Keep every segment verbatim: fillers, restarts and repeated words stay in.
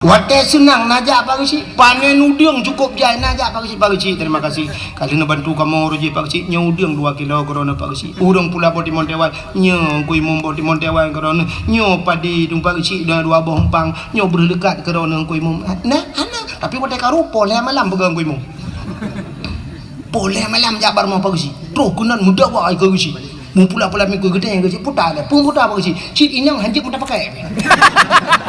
Watée seunang na jak Pak Geuchik, panen udeueng cukôp jai na jak Pak Geuchik, Pak Geuchik, terima kasih. Ka lheueh neubantu kamoe reuji Pak Geuchik, nyoe udeueng dua kilo keudroe Pak Geuchik. Ureueng pula boh timon tewai, nyoe Teungku Imum boh timon tewai keudroe, nyoe padi dum Pak Geuchik dua, dua boh umpang, nyoe breuh leukat keudroe Teungku Imum. Nah, hana, tapi watée ka rupoh lhée malam peugah Teungku Imum. Poh lhée malam jak bak rumoh Pak Geuchik. Troh keunan meudawa keu Geuchik. Meupula-pula miku geutanyoe Geuchik puta lé. Peue puta Pak Geuchik? Cit inong hanjeuet meuta pakai.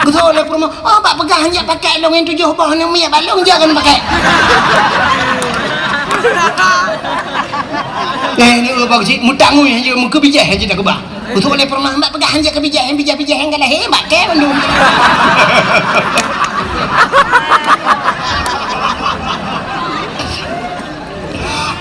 Geutanyoe lé peurumoh, "Oh, bak peugah hanjeuet pakai lôn nyang tujoh boh nyoe miet bak lôn jangan pakai." Eh, ni Pak Geuchik meutangui hanjeuet meukeubijéh hanjeuet takeubah. Geutanyoe lé peurumoh, "Bak peugah hanjeuet keubijéh, bijéh-bijéh nyang galak, eh, bak kée bandum."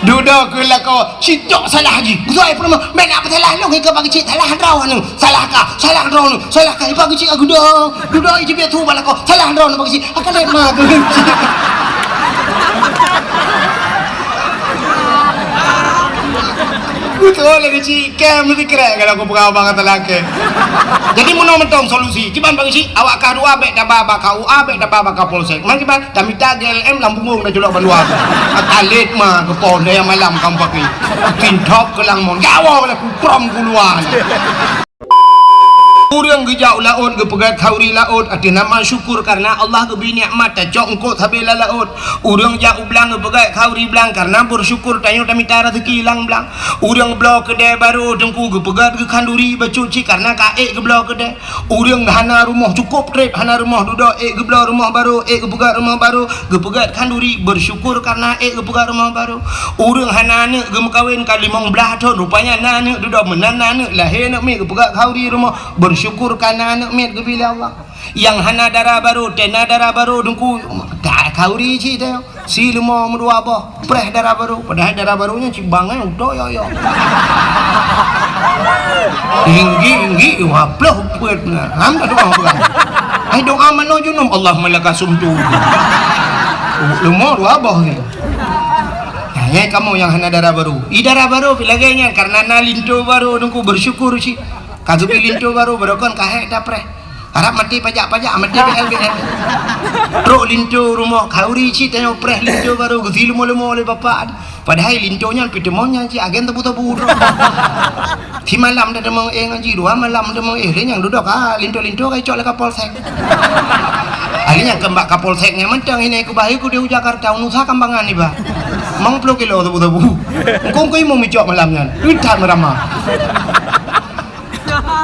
Dudoe keu lakoe, cicok salah jih. Geutanyoe peurumoh, "Bèk na peusalah lôn, ikeu Pak Geuchik salah droeneuh. Salah ka, salah droeneuh, salah ka." Pak Geuchik geudoe, dudoe jih biet su bak lakoe, "Salah droeneuh Pak Geuchik." Akan lé ma Geuchik. Beutôi lé Geuchik, kém meusikrek kalau aku peugah abang kata lagèe. Jadi meunoe mantong solusi. Kiban Pak Geuchik, awak ka dua bèk taba bak K U A, bèk taba bak Kapolsek. Man kiban, tamita G L M lam bungong dan culok bandua. Akan lé ma keu pon daya malam kamoe pakai. Tintop keu lang mon. Gawa oleh kukrom kuluan. Ureueng geujak u laôt geupeugöt khauri laôt, ateueh nama syukur karena Allah geubri nikmat tacok eungkôt sabe lam laôt. Ureueng jak u blang geupeugöt khauri blang karena beusyukur tanyoe tamita raseuki lam blang. Ureueng bloe keudè barô teungku geupeugöt geukhanduri bacut cit karena ka ék geubloe keudè. Ureueng hana rumoh cukôp trép hana rumoh dudoe ék geubloe rumoh barô, ék geupeugöt rumoh barô, geupeugöt khanduri beusyukur karena ék geupeugöt rumoh barô. Ureueng hana aneuk geumeukawen ka limong blaih thon, rupanya na aneuk dudoe meunan na aneuk lahé aneuk miet geupeugöt khauri rumoh, beusyukur karena aneuk miet geubri lé Allah. Nyang hana dara barô, tena dara barô teungku, ka khauri cit teuh. Si leumo meudua boh, preh dara barô, padahai dara barô nyan cit bangai utoe yo-yo. Tinggi-tinggi, waploh peuet na. Ham dak doa peugah. Hai doa manoe junub, Allahumma laka sumtu. Leumo dua boh ni. Nah, nyang kamoe nyang hana dara barô. I dara barô pi lagèe nyan karena na linto barô teungku beusyukur cit. Ka geubri linto barô, barô kon ka hék tapreh. Harab maté pajak-pajak, maté B L B L. Trok linto rumoh khauri cit tanyoe preh linto barô geusi leumo-leumo lé bapak. Padahai linto nyan pih teumon nyan cit agen tebu-tebu droe. Simalam dah teumon éh ngaji, dua malam teumon éh, lé nyang dudoe ka linto-linto ka icok lé Kapolsek. Akhirnya keu bak Kapolsek nyan mantong ini ku bahai ku di Jakarta, unusa kambangan iba. Mang puluh kilo tebu-tebu. Engkong ku imum icok malam nyan. Udah merama.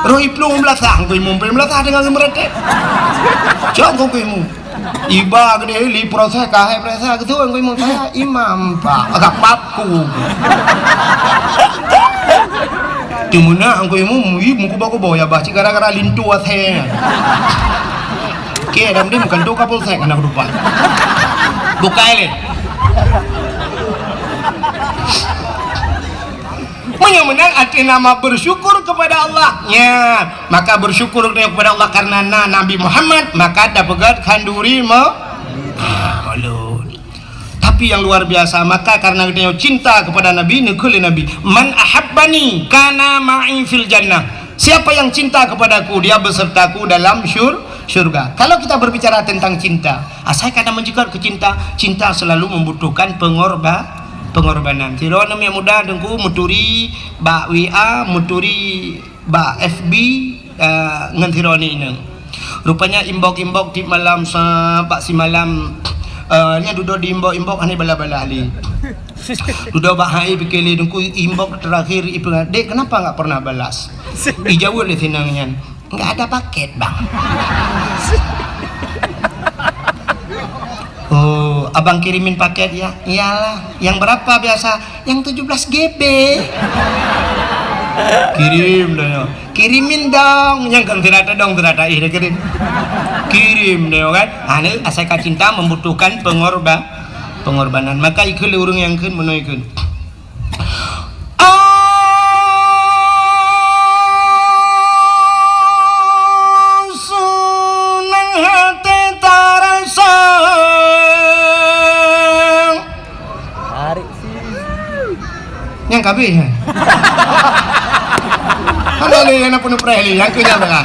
Roh iplueng beulasah, Teungku Imum peuet beulasah deungon geumeureutek. Cok Teungku Imum. Iba keudeh li proses kahai proses keu Teungku Imum, "Saya imam, Pak." Agak paku. Teumeunak Teungku Imum, ih, meukuba-kuba ya bah, cit gara-gara linto asèe nyan. Oke, dan dia bukan tu Kapolsek anak rupa. Bukai lé. Meunyoe meunan arti nama bersyukur kepada Allah. Nya, maka bersyukur kepada Allah karena na Nabi Muhammad, maka tapeugöt khanduri me-, ah, ulôn. Tapi yang luar biasa, maka karena geutanyoe cinta kepada Nabi, neukheun lé Nabi, "Man ahabbani kana ma'i fil jannah." Siapa yang cinta kepadaku, dia besertaku dalam syur-, syurga. Kalau kita berbicara tentang cinta, asai kada meunjeukat keu cinta, cinta selalu membutuhkan pengorba-, pengorbanan. Sidroe aneuk muda teungku meuturi bak W A, meuturi bak F B, eh, ngon sidroe aneuk inong. Rupanya inbox-inbox tiep malam sa-, bak simalam, eh, nyan dudoe di inbox-inbox hana balas-balas lé. Dudoe bak hai pike lé teungku inbox terakhir ipeugah, "Dek, kenapa nggak pernah balas?" Ijaweueb lé si inong nyan, "Nggak ada paket, Bang." "Oh, abang kirimin paket ya?" "Iyalah." "Yang berapa biasa?" "Yang tujuh belas G B." "Kirim dah ya." "Kirimin dong." Nyang kan tidak ada dong, tidak ada ih dah kirim. Kirim dah ya kan. Ha, ni asai ka cinta membutuhkan pengorba-, pengorbanan. Maka ikheun lé ureueng nyang kheun meunoe kheun. Senang hati tarasa. Tarik sih. Nyang kabeh. Hana lé nyang peunuh preh lé, nyang keu nyang tengah.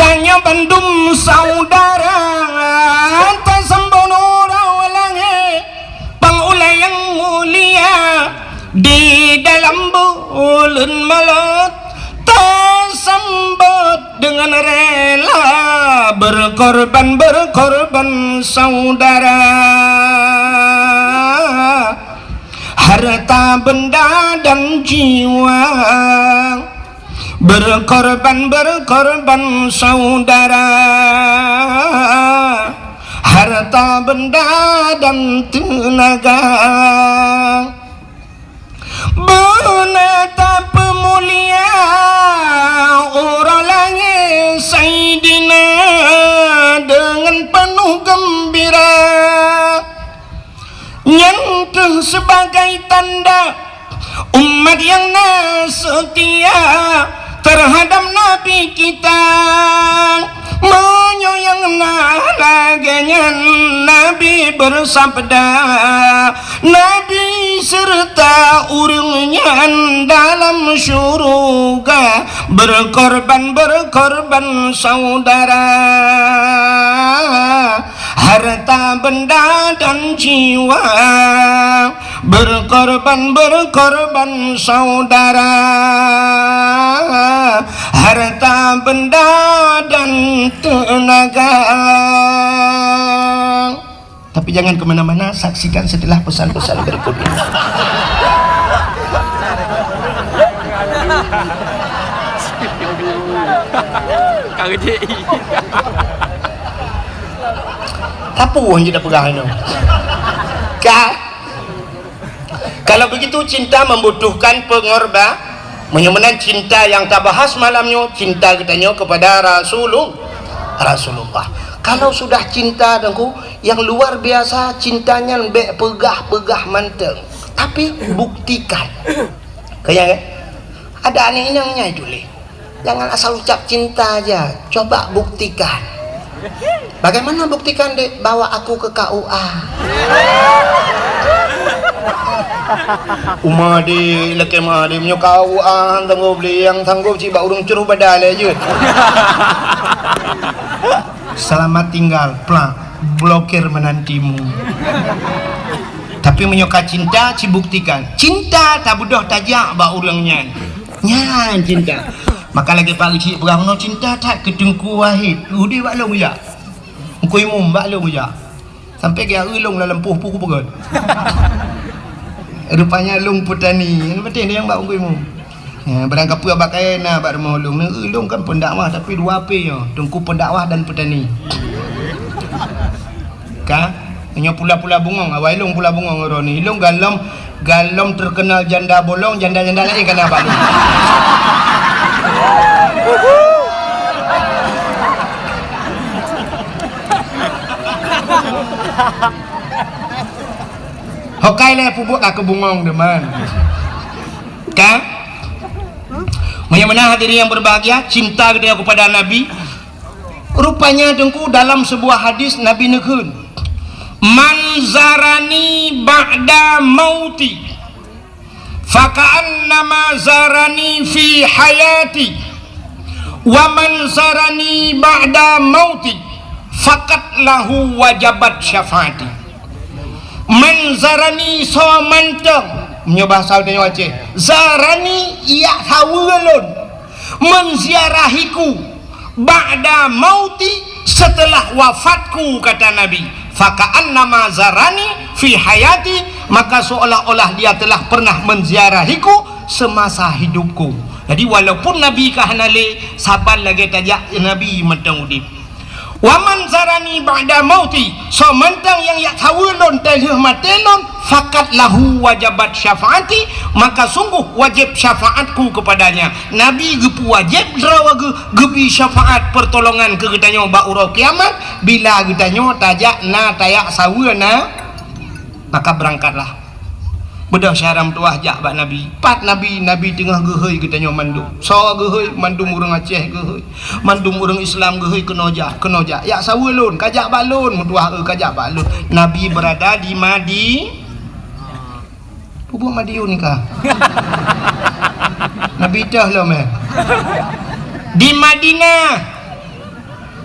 Nyoe bandum saudara, tasambot uroe langét, pang ulèe nyang mulia, di dalam buleuen Maulud, tasambot dengan rela, berkorban, berkorban saudara. Harta benda dan jiwa, berkorban, berkorban saudara, harta benda dan tenaga. Beuna tapeumulia uroe langét Saidina dengan penuh gembira. Nyan kheueh sebagai tanda umat nyang na seutia terhadap Nabi kita. Meunyoe nyang na lagèe nyan, Nabi beusabda, Nabi seureuta ureueng nyan dalam syeuruga, berkorban, berkorban saudara. Harta benda dan jiwa, berkorban, berkorban saudara, harta benda dan tenaga. Tapi jangan ke mana-mana, saksikan setelah pesan-pesan berikut ini. Ka rejek. Apa orang je dah peugah inoe? Ka? Kalau begitu, cinta membutuhkan pengorba-, meunyoe meunan cinta nyang tabahas malam nyoe, cinta geutanyoe kepada Rasulul-, Rasulullah. Kalau sudah cinta, Teungku, yang luar biasa cinta nyan bèk peugah-peugah mantong, tapi buktikan. Kaya, eh? Ada aneuk inong nyan tuléh. Jangan asal ucap cinta aja, coba buktikan. Bagaimana buktikan, Dek? Bawa aku ke K U A. Uma, Dek, lakèe ma, Dek, meunyoe K U A han sanggob lé, nyang sanggob cit bak ureueng cruh badan lé jeuet. Selamat tinggal, plak, blokir menantimu. Tapi meunyoe ka cinta, cibuktikan. Cinta tabeudôh tajak bak ureueng nyan. Nyan cinta. Maka lagèe Pak Geuchik peugah, meunoe cinta that keu Teungku Wahid. Udép bak lôn jak. Teungku Imum bak lôn jak. Sampai geujak eu lôn lam poh-poh kupeugöt. Rupanya lôn peutani. Nyang penting nyang bak Teungku Imum. Ya, barang kapeue bak kayèe na bak rumoh lôn. Neu eu lôn kan pendakwah tapi dua P nyoe. Teungku pendakwah dan peutani. Ka? Nyoe pula-pula bungöng, awai lôn pula bungöng uroe nyoe. Lôn galom, galom terkenal janda bolong, janda-janda laén ka na bak lôn. Hokai lé pubuet ka keu bungöng deungon. Ka? Meunyoe meunan hadirin yang berbahagia, cinta geutanyoe kepada Nabi, rupanya Teungku dalam sebuah hadis Nabi neukheun, "Man zarani ba'da mauti, faka'annama zarani fi hayati, wa man zarani ba'da mauti, faqad lahu wajabat syafaati." Man zarani soe mantong, meunyoe bahasa geutanyoe Aceh, zarani yak saweue lôn, menziarahiku, ba'da mauti, setelah wafatku, kata Nabi, faka'annama zarani fi hayati, maka seolah-olah dia telah pernah menziarahiku semasa hidupku. Jadi walaupun Nabi ka hana lé, saban lagèe tajak Nabi mantong udép. Wa man zarani ba'da mauti, soe mantong nyang yak saweue lôn teulheueh maté lôn, faqad lahu wajabat syafaati, maka sungguh wajéb syafaatku kepadanya. Nabi geupeuwajéb droe geu-, geubri syafaat peutolongan keu geutanyoe bak uroe kiamat, bila geutanyoe tajak na tayak saweue na, maka beurangkatlah. Beudôh syedara meutuwah jak bak Nabi. Pat Nabi, Nabi teungoh geuhôi geutanyoe mandum. Soe geuhôi? Mandum ureueng Aceh geuhôi. Mandum ureueng Islam geuhôi keunoe jak, keunoe jak. Yak saweue lôn, ka jak bak lôn, meutuwah, eu, ka jak bak lôn. Nabi berada di Madi-, Pubuet Madiun ka. Nabi teuh lom, eh. Di Madinah.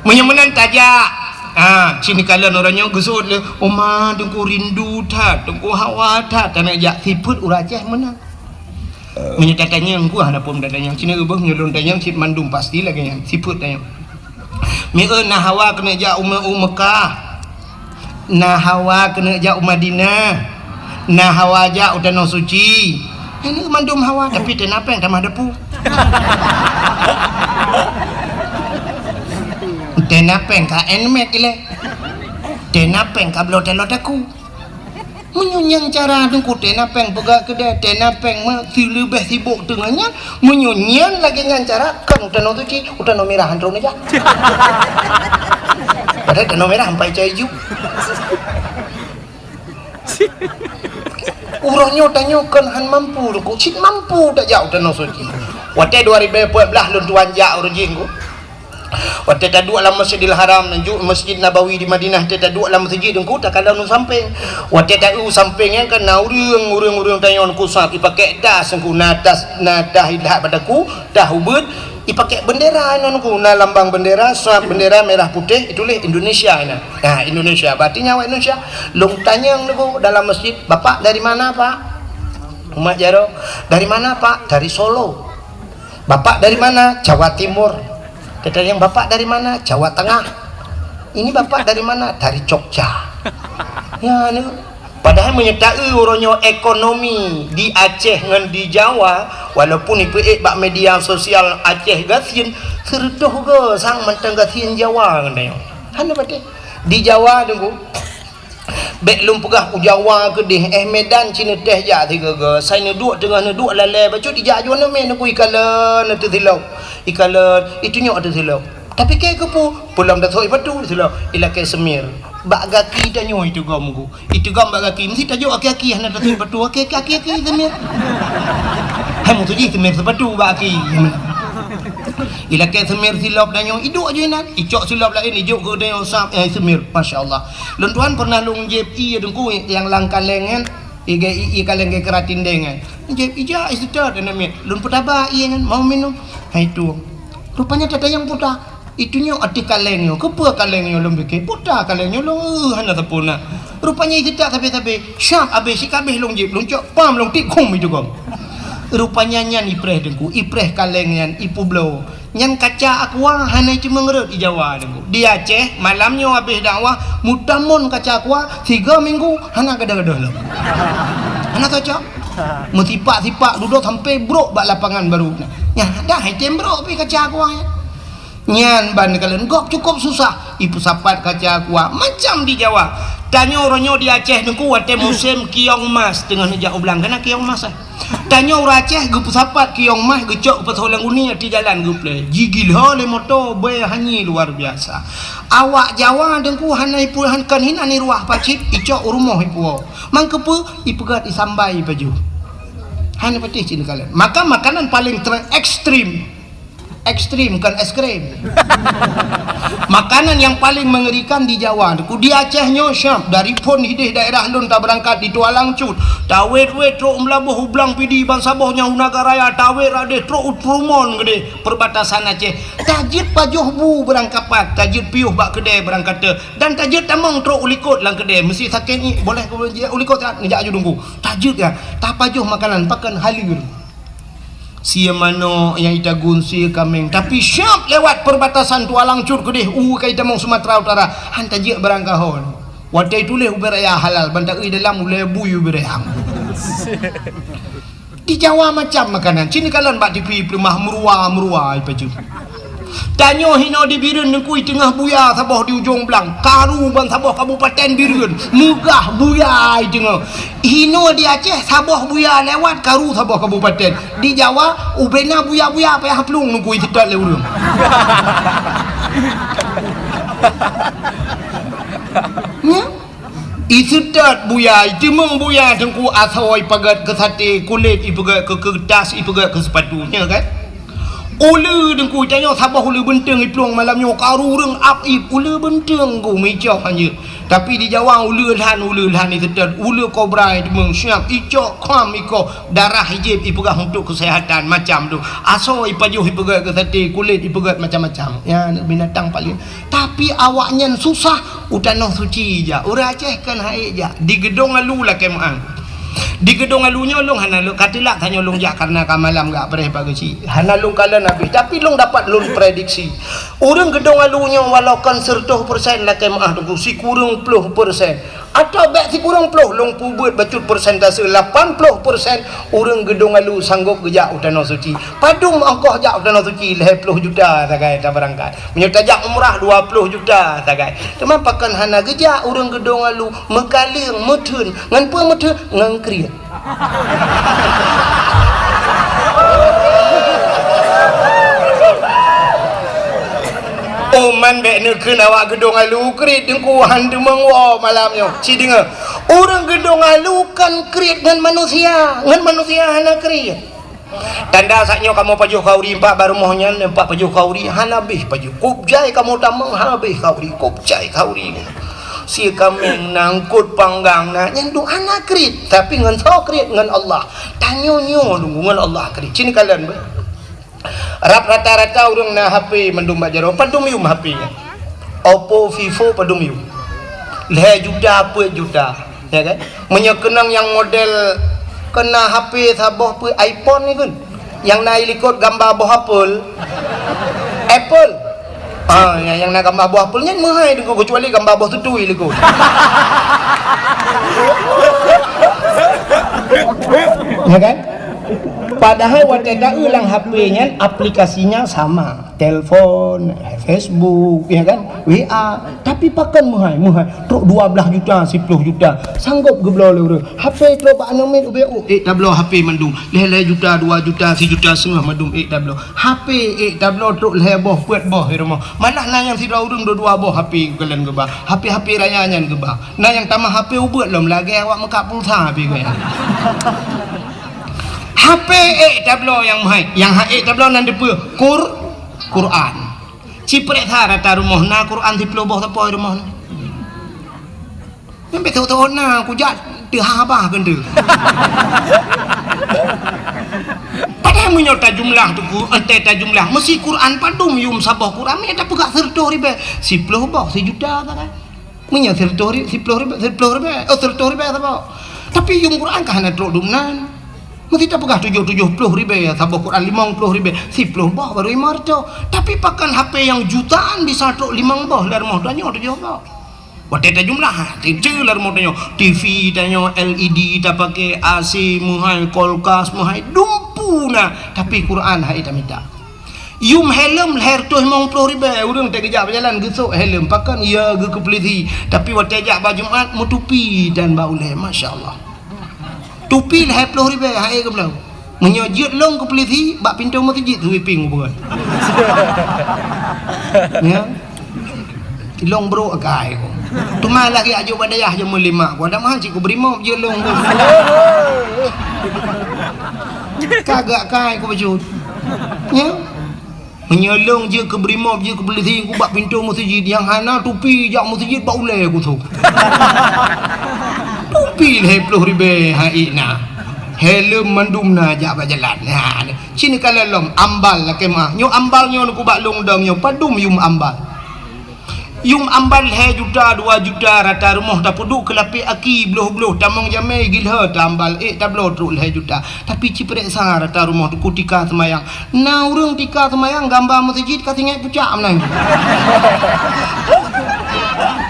Meunyoe meunan tajak, ha, cit neukalon uroe nyoe geuseuôt lé, "Oma, Teungku rindu that, Teungku hawa that." Taneuk jak sifeuet ureueng Aceh meunan. Meunyoe tatanyong, ku hana phon tatanyong. Cit neuboh meunyoe lôn tanyong cit mandum pasti lagèe nyan. Sifeuet tanyong. Mieu na hawa keuneuk jak u Me-, u Mekah. Na hawa keuneuk jak u Madinah. Na hawa jak u Tanoh Suci. Ini mandum hawa, tapi tena péng tamah depu. Tena péng ka Nmax ilèe. Tena péng ka bloe talot aku. Meunyoe nyan cara Teungku, tena péng peugah keudè, tena péng meusileubeh sibok teungoh nyan, meunyoe nyan lagèe nyan cara, kan u Tanoh Suci, u Tanoh Mirah han troh neujak. Padahai Tanoh Mirah ampai cai ju. Uroe nyoe tanyoe kon han mampu Teungku, cit mampu tajak u Tanoh Suci. Watèe dua ribu empat belas lôn tuan jak uroe jih Teungku. Watèe taduek lam Masjidil Haram, ju Masjid Nabawi di Madinah, watèe taduek lam meuseujid Teungku, takalon u sampéng. Watèe ta-, u sampéng nyan kan na ureueng, ureueng-ureueng tanyoe Teungku sab, ipakèk das Teungku, na tas, na tas ilhat bak daku, tas ubeut, ipakèk bendera nyan Teungku, na lambang bendera, sab bendera merah putih, ituléh Indonesia nyan. Nah, Indonesia, berarti nyan awak Indonesia. Lôn tanyong Teungku dalam masjid, "Bapak dari mana, Pak?" Umat jaroe, "Dari mana, Pak?" "Dari Solo." "Bapak dari mana?" "Jawa Timur." Tatanyong, "Bapak dari mana?" "Jawa Tengah." "Ini Bapak dari mana?" "Dari Jogja." Ya, ni. Padahai meunyoe taeu uroe nyoe ekonomi di Aceh ngon di Jawa, walaupun ipeuék bak media sosial Aceh gasien, seureutôh goe sang mantong gasien Jawa ngon tanyoe. Hana patéh. Di Jawa Teungku, bèk lôn peugah u Jawa keudéh, eh, Medan cit neuteh jak sigoe-goe, sai neuduek teungoh neuduek lalè bacut ijak aju aneuk miet Teungku ikalon ateueh silop, ikalon, itunyok ateueh silop. Tapi kèe keupeue, peulom tasok sipatu silop, ilakèe seumir. Bak gaki tanyoe iteugom Teungku. Iteugom bak gaki, meusti tajok aki-aki hana tasok sipatu, aki-aki, aki-aki seumir. Hai meutuji seumir sipatu bak aki. Ilakèe seumir silop tanyoe, iduek aju inan, icok silop laén, ijok keu tanyoe sab, eh, seumir. Masya Allah. Lôn tuan pernah lôn jieb ié Teungku nyang lam kaleng nyan, ié, ié kaleng geukeuratin dèe nyan. Jieb ijak iseutôt aneuk miet. Lôn peutaba ié nyan, mau minum. Hai tueng. Rupanya tatanyong peue ta. Itunyok ateueh kaleng nyoe. Keupeue kaleng nyoe lôn pike? Peue ta kaleng nyoe lôn, eh, hana sapeue na. Rupanya iseutôt sabé-sabé. Syab abéh sikabéh lôn jieb, lôn cok pam lôn tiep khum iteugom. Rupanya nyan ipreh Teungku, ipreh kaleng nyan, ipeubloe. Nyan kaca aqua hana iteumèe rhot i Jawa Teungku. Di Aceh, malam nyoe abéh dakwah, meutamon kaca aqua, tiga minggu hana gadôh-gadôh lom. Hana cocok. Meusipak-sipak dudoe sampai brôk bak lapangan baru. Nyan, dah item brôk pih kaca aqua nyan. Nyan ban kalon gob cukup susah. Ipeusapat kaca aqua macam di Jawa. Tanyoe uroe nyoe di Aceh Teungku watèe musém kiong mas teungoh neujak u blang. Kana kiong mas, eh? Tanyoe ureueng Aceh geupeusapat kiong mas geucok geupasoe lam guni ateueh jalan geuplè. Jigila lé moto bèe hanyi luar biasa. Awak Jawa Teungku hana ipu-, han-, kon hinan iruah pacit, icok u rumoh ipuwoe. Mangkeupeue ipeugöt isambai pajoh. Hana patéh cit neukalon. Maka makanan paling ter-, ekstrim. Ekstrim, bukan es krim. Makanan yang paling mengerikan di Jawa, Teungku. Di Aceh nyoe syab, dari phôn hideh daerah lôn tabeurangkat di Tualang Cut, tawét-wét trok Meulaboh u Blang Pidie ban saboh nyan u Nagan Raya, tawét radeh trok u Trumon keudéh perbatasan Aceh. Tajeuet pajoh bu beurangkapat, tajeuet piôh bak keudè beurangkate, dan tajeuet tamong trok u likot lam keudè. Meusti sakét ngiek, boleh keu u likot, neujak aju Teungku. Tajeuet ya, tapajoh makanan, pakon halir. Sie manok nyang itagun sie kaméng, tapi syab lewat perbatasan Tualang Cut keudéh u ka itamong Sumatera Utara, han tajeuet barang kahon. Watèe ituléh ubé raya halal, ban taeu dalam ulèe bui ubé raya. Di Jawa macam makanan, cit neukalon bak T V peuleumah meurua-meurua ipajoh. Tanyoe hinoe di Bireuen Teungku, teungoh buya saboh di ujong blang, karu ban saboh kabupaten Bireuen, meugah buya teungoh. Hinoe di Aceh saboh buya lewat, karu saboh kabupaten. Di Jawa ubé na buya-buya payah plueng Teungku iseutôt lé ureueng. Nyan. Iseutôt buya, iteumong buya Teungku, asoe ipeugöt keu saté, kulét ipeugöt keu keuretas, ipeugöt keu seupatu, nyan kan? Uleue Teungku, tanyoe saboh uleue beunteueng iplueng malam nyoe, ka ureueng ap ip uleue beunteueng Teungku, meuicok hanjeuet. Tapi di Jawa uleue lhan, uleue lhan iseutôt, uleue kobra iteumeung siap, icok kham ikoh, darah ijieb ipeugah untuk keuseuhatan macam tu. Asoe ipajoh ipeugöt keu saté, kulét ipeugöt macam-macam. Ya, binatang paléng. Tapi awaknyan susah u tanoh suci jak. Ureueng Aceh kan han ék jak. Di Geudong Alu lakée meu'ah. Di Geudong Alu nyoe lôn hana lôn ka teulak, tanyoe lôn jak kareuna ka malam gak preh bak geuchik. Hana lôn kalon habéh, tapi lôn dapat lôn prediksi. Ureueng Geudong Alu nyoe walau kon seureutôh persen lakée meu'ah Teungku, sikureueng ploh persen. Atawa bék sikureueng ploh, lôn peubuet bacut persentase lapan ploh persen ureueng Geudong Alu sanggop geujak u tanoh suci. Padum ongkoh jak u tanoh suci? Lhée ploh juta sagai tabeurangkat. Meunyoe tajak umrah dua ploh juta sagai. Teuma pakon hana geujak ureueng Geudong Alu, meukaleueng, meutheun. Ngon peue meutheun? Ngon kriet. Oh, man bék neukheun awak Geudong Alu kriet Teungku, han teumeung woe malam nyoe. Ci deungoe, ureueng Geudong Alu kan kriet ngon manusia, ngon manusia hana kriet. Tanda saat nyoe kamoe pajoh khauri, empat bak rumoh nyan empat pajoh khauri, hana habéh pajoh. Kop jai kamoe tamong, hana habéh khauri, kop jai khauri. Sie kaméng na, eungkot panggang na, nyan tu hana kriet, tapi ngon soe kriet? Ngon Allah. Tanyoe nyoe Teungku ngon Allah kriet. Ci neukalon beuh. Rab rata-rata ureueng na H P mandum bak jaroe, padum yum H P nyan. Oppo, Vivo padum yum. Lhée juta, peuet juta, ya kan? Meunyoe keunong nyang model keu na H P saboh peuet iPhone ni kan? Nyang na i likot gamba boh apel. Apple. Ah, nyang, nyang na gamba boh apel nyan meuhai Teungku, keucuali gamba boh tutui likot. Ya kan? Padahai watée ta-eu lam H P nyan aplikasinya sama, telepon, Facebook, ya kan, W A. Tapi pakon meuhai, meuhai trok dua blaih juta, siploh juta, sanggop geubloe lé ureueng. H P trok bak aneuk miet ubé, oh, ék tabloe H P mandum, lhée-lhée juta, dua juta, sijuta seungoh mandum ék tabloe. H P ék tabloe trok lhée boh, peuet boh di rumoh. Malah na nyang sidroe ureueng dua-dua boh H P geukalon geuba. H P-H P raya nyan geuba. Na nyang tamah H P ubeut lom lagée awak meukat pulsa H P geuh nyan. H P ék tabloe nyang meuhai, nyang han ék tabloe nan deupeue? Qur-, Quran. Ci peureksa rata rumoh na Quran siploh boh sapo di rumoh na. Nyan bék teuôt-teuôt na kujak teuhah bah keunteu. Padahai meunyoe tajumlah Teungku, entée tajumlah, meusi Quran padum yum saboh Quran, meunyoe tapeugah seureutôh ribée, siploh boh, sijuta sagai. Meunyoe seureutôh ri-, siploh ribée, siploh ribée, oh, seureutôh ribée saboh. Tapi yum Quran ka hana trok dum nan. Meusi tapeugah tujoh, tujoh ploh ribée saboh Quran, limong ploh ribée, siploh boh baru limong reutôh. Tapi pakon H P nyang jutaan bisa trok limong boh lam rumoh tanyoe tujoh boh. Watée tajumlah, ha, teuntée lam rumoh tanyoe, T V tanyoe, L E D tapaké, A C meuhai, kulkas meuhai, dumpeue na, tapi Quran han ék tamita. Yum helm lhée reutôh limong ploh ribée, ureueng teugeujak beujalan geusok helm, pakon ya geukeupeuleusé, tapi watée jak bak Jumat meutupi dan bak ulée, masya Allah. Tupi lhée ploh ribée han ék geubloe. Meunyoe jeuet lôn keu peulisi, bak pintoe meuseujid sweeping ubé. Ya. Tilong brok akai ku. Teuma lagée ajok bak dayah jameun lima ku. Ada mahal cit ku bri mop jeuet lôn ku. Kagak kai ku bacut. Ya. Meunyoe lôn jeuet keu bri mop, jeuet keu peulisi, ku bak pintoe meuseujid, nyang hana tupi jak meuseujid bak ulée kusok. Tupi lhée ploh ribée han ék na. Helm mandum na jak bak jalan. Ha, ci neukalon lom, ambal lakée meu'ah. Nyoe ambal nyoe neukubak lôn dong nyoe, padum yum ambal. Yum ambal lhée juta, dua juta rata rumoh tapeuduek keu lapék aki bloh-bloh tamong jamé gilhö tambal ék tabloe trok lhée juta. Tapi ci peureksa rata rumoh Teungku tika seumayang. Na ureueng tika seumayang gamba meuseujid ka singoh pucak meunan.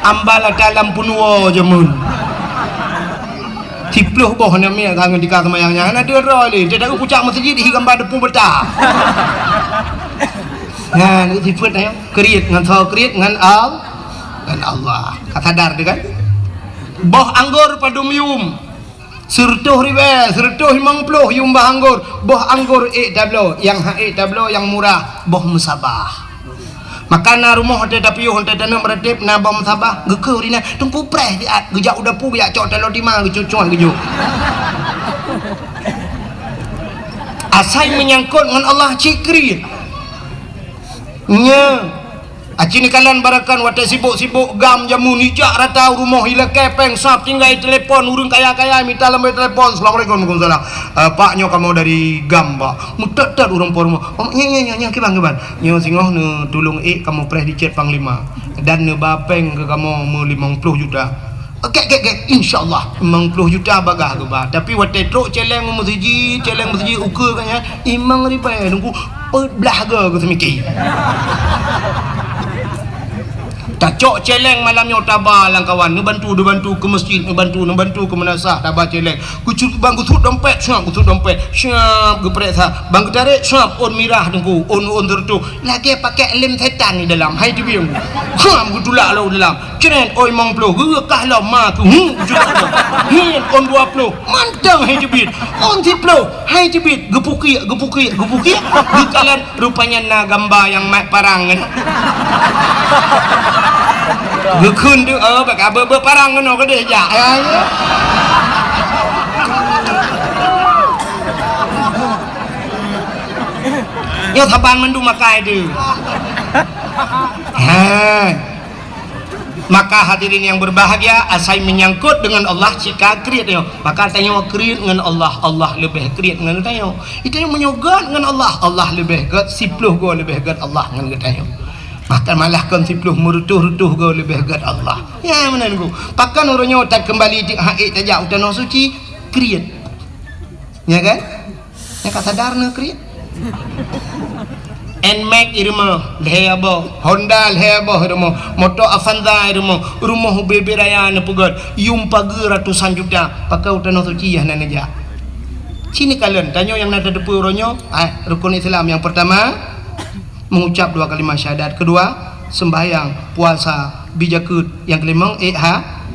Ambal ata lam peunuwoe jameun. Siploh boh aneuk miet ka ngon tika seumayang nyan. Hana deungoe lé, teuka pucak meuseujid hi gamba deupeu beuta. Nyan sifeuet nyan. Kriet ngon soe? Kriet ngon Al-, ngon Allah. Ka sadar teuh kan? Boh anggor padum yum. Seureutôh ribée, seureutôh limong ploh yum boh anggor. Boh anggor ék tabloe, nyang han ék tabloe nyang murah, boh meusabah. Maka na rumoh watée tapiôh, watée taneuk meuratéb na boh meusabah, geukeue rinah, Teungku preh siat, geujak u dapu, geujak cok taloe tima, geucucok geujok. Asai meunyangkot ngon Allah cit kriet. Nya. Aci neukalon barakan watée sibok-sibok GAM jameun ijak rata u rumoh ilakée péng sab tinggai telepon ureuëng kaya-kaya mita lambée telepon, "Assalamualaikum." "Waalaikumsalam." "Eh, Pak, nyoe kamoe dari GAM, Pak." Meutot-tot ureuëng po rumoh. "Oh, nya, nya, nya, nya, kiban, kiban." "Nyoe singoh neutulông ék kamoe preh di cét Panglima. Dan neuba péng keu kamoe meulimong ploh juta." "Oke, oke, oke, insya Allah." Limong ploh juta bagah geuba. Tapi watée trok céléng meuseujid, céléng meuseujid ukeue ka nyan, limong ribée nunggu peuet blaih goe geuseumiké. Tacok céléng malam nyoe taba lam kawan, neubantu, neubantu keu meuseujid, neubantu, neubantu keu meunasah, taba céléng. Geucut bang geusuet dompet, siap geusuet dompet, siap geupereksa. Bang geutarek, siap ôn mirah teungku, ôn, ôn seureutôh. Lagée pakai lem setan di dalam, hai teubieng. Siap geutulak lom dalam. Cret, ôn limong ploh, geureukah lom ma keu hu, geucut lom. Ngieng ôn dua ploh, mantong hai teubiet. Ôn siploh, hai teubiet, geupukiek, geupukiek, geupukiek. Geukalon, rupanya na gamba nyang mat parang nyan. Geukheun deuh, oh, bak abeuet-beuet parang keunoe keudeh jak. Ya, ya. Nyoe saban mandum makai deuh. Ha. Maka hadirin yang berbahagia, asai menyangkut dengan Allah, cika kriet nyoe. Maka tanyoe kriet ngon Allah, Allah leubeh kriet ngon tanyoe. Tanyoe meunyoe gét ngon Allah, Allah leubeh gét, siploh goe leubeh gét Allah ngon geutanyoe. Maka malah kon siploh, meureutoh-reutoh goe leubeh gét Allah. Ya, meunan ku. Pakon uroe nyoe takeumbali di hak tajak u Tanoh Suci, kriet. Ya kan? Nyang ka sadar na kriet. Nmax i rumoh, lhèe boh. Honda lhèe boh i rumoh. Moto Avanza i rumoh. Rumoh ubé-bé raya neupeugöt. Yum pageue ratusan juta. Pakon u Tanoh Suci hana neujak. Ci neukalon, tanyoe nyang na tateupeue uroe nyoe, ah, rukun Islam nyang peurtama, mengucap dua kalimah syahadat. Kedua, sembahyang, puasa, bi jakeuet. Nyang keulimong, ék ha-,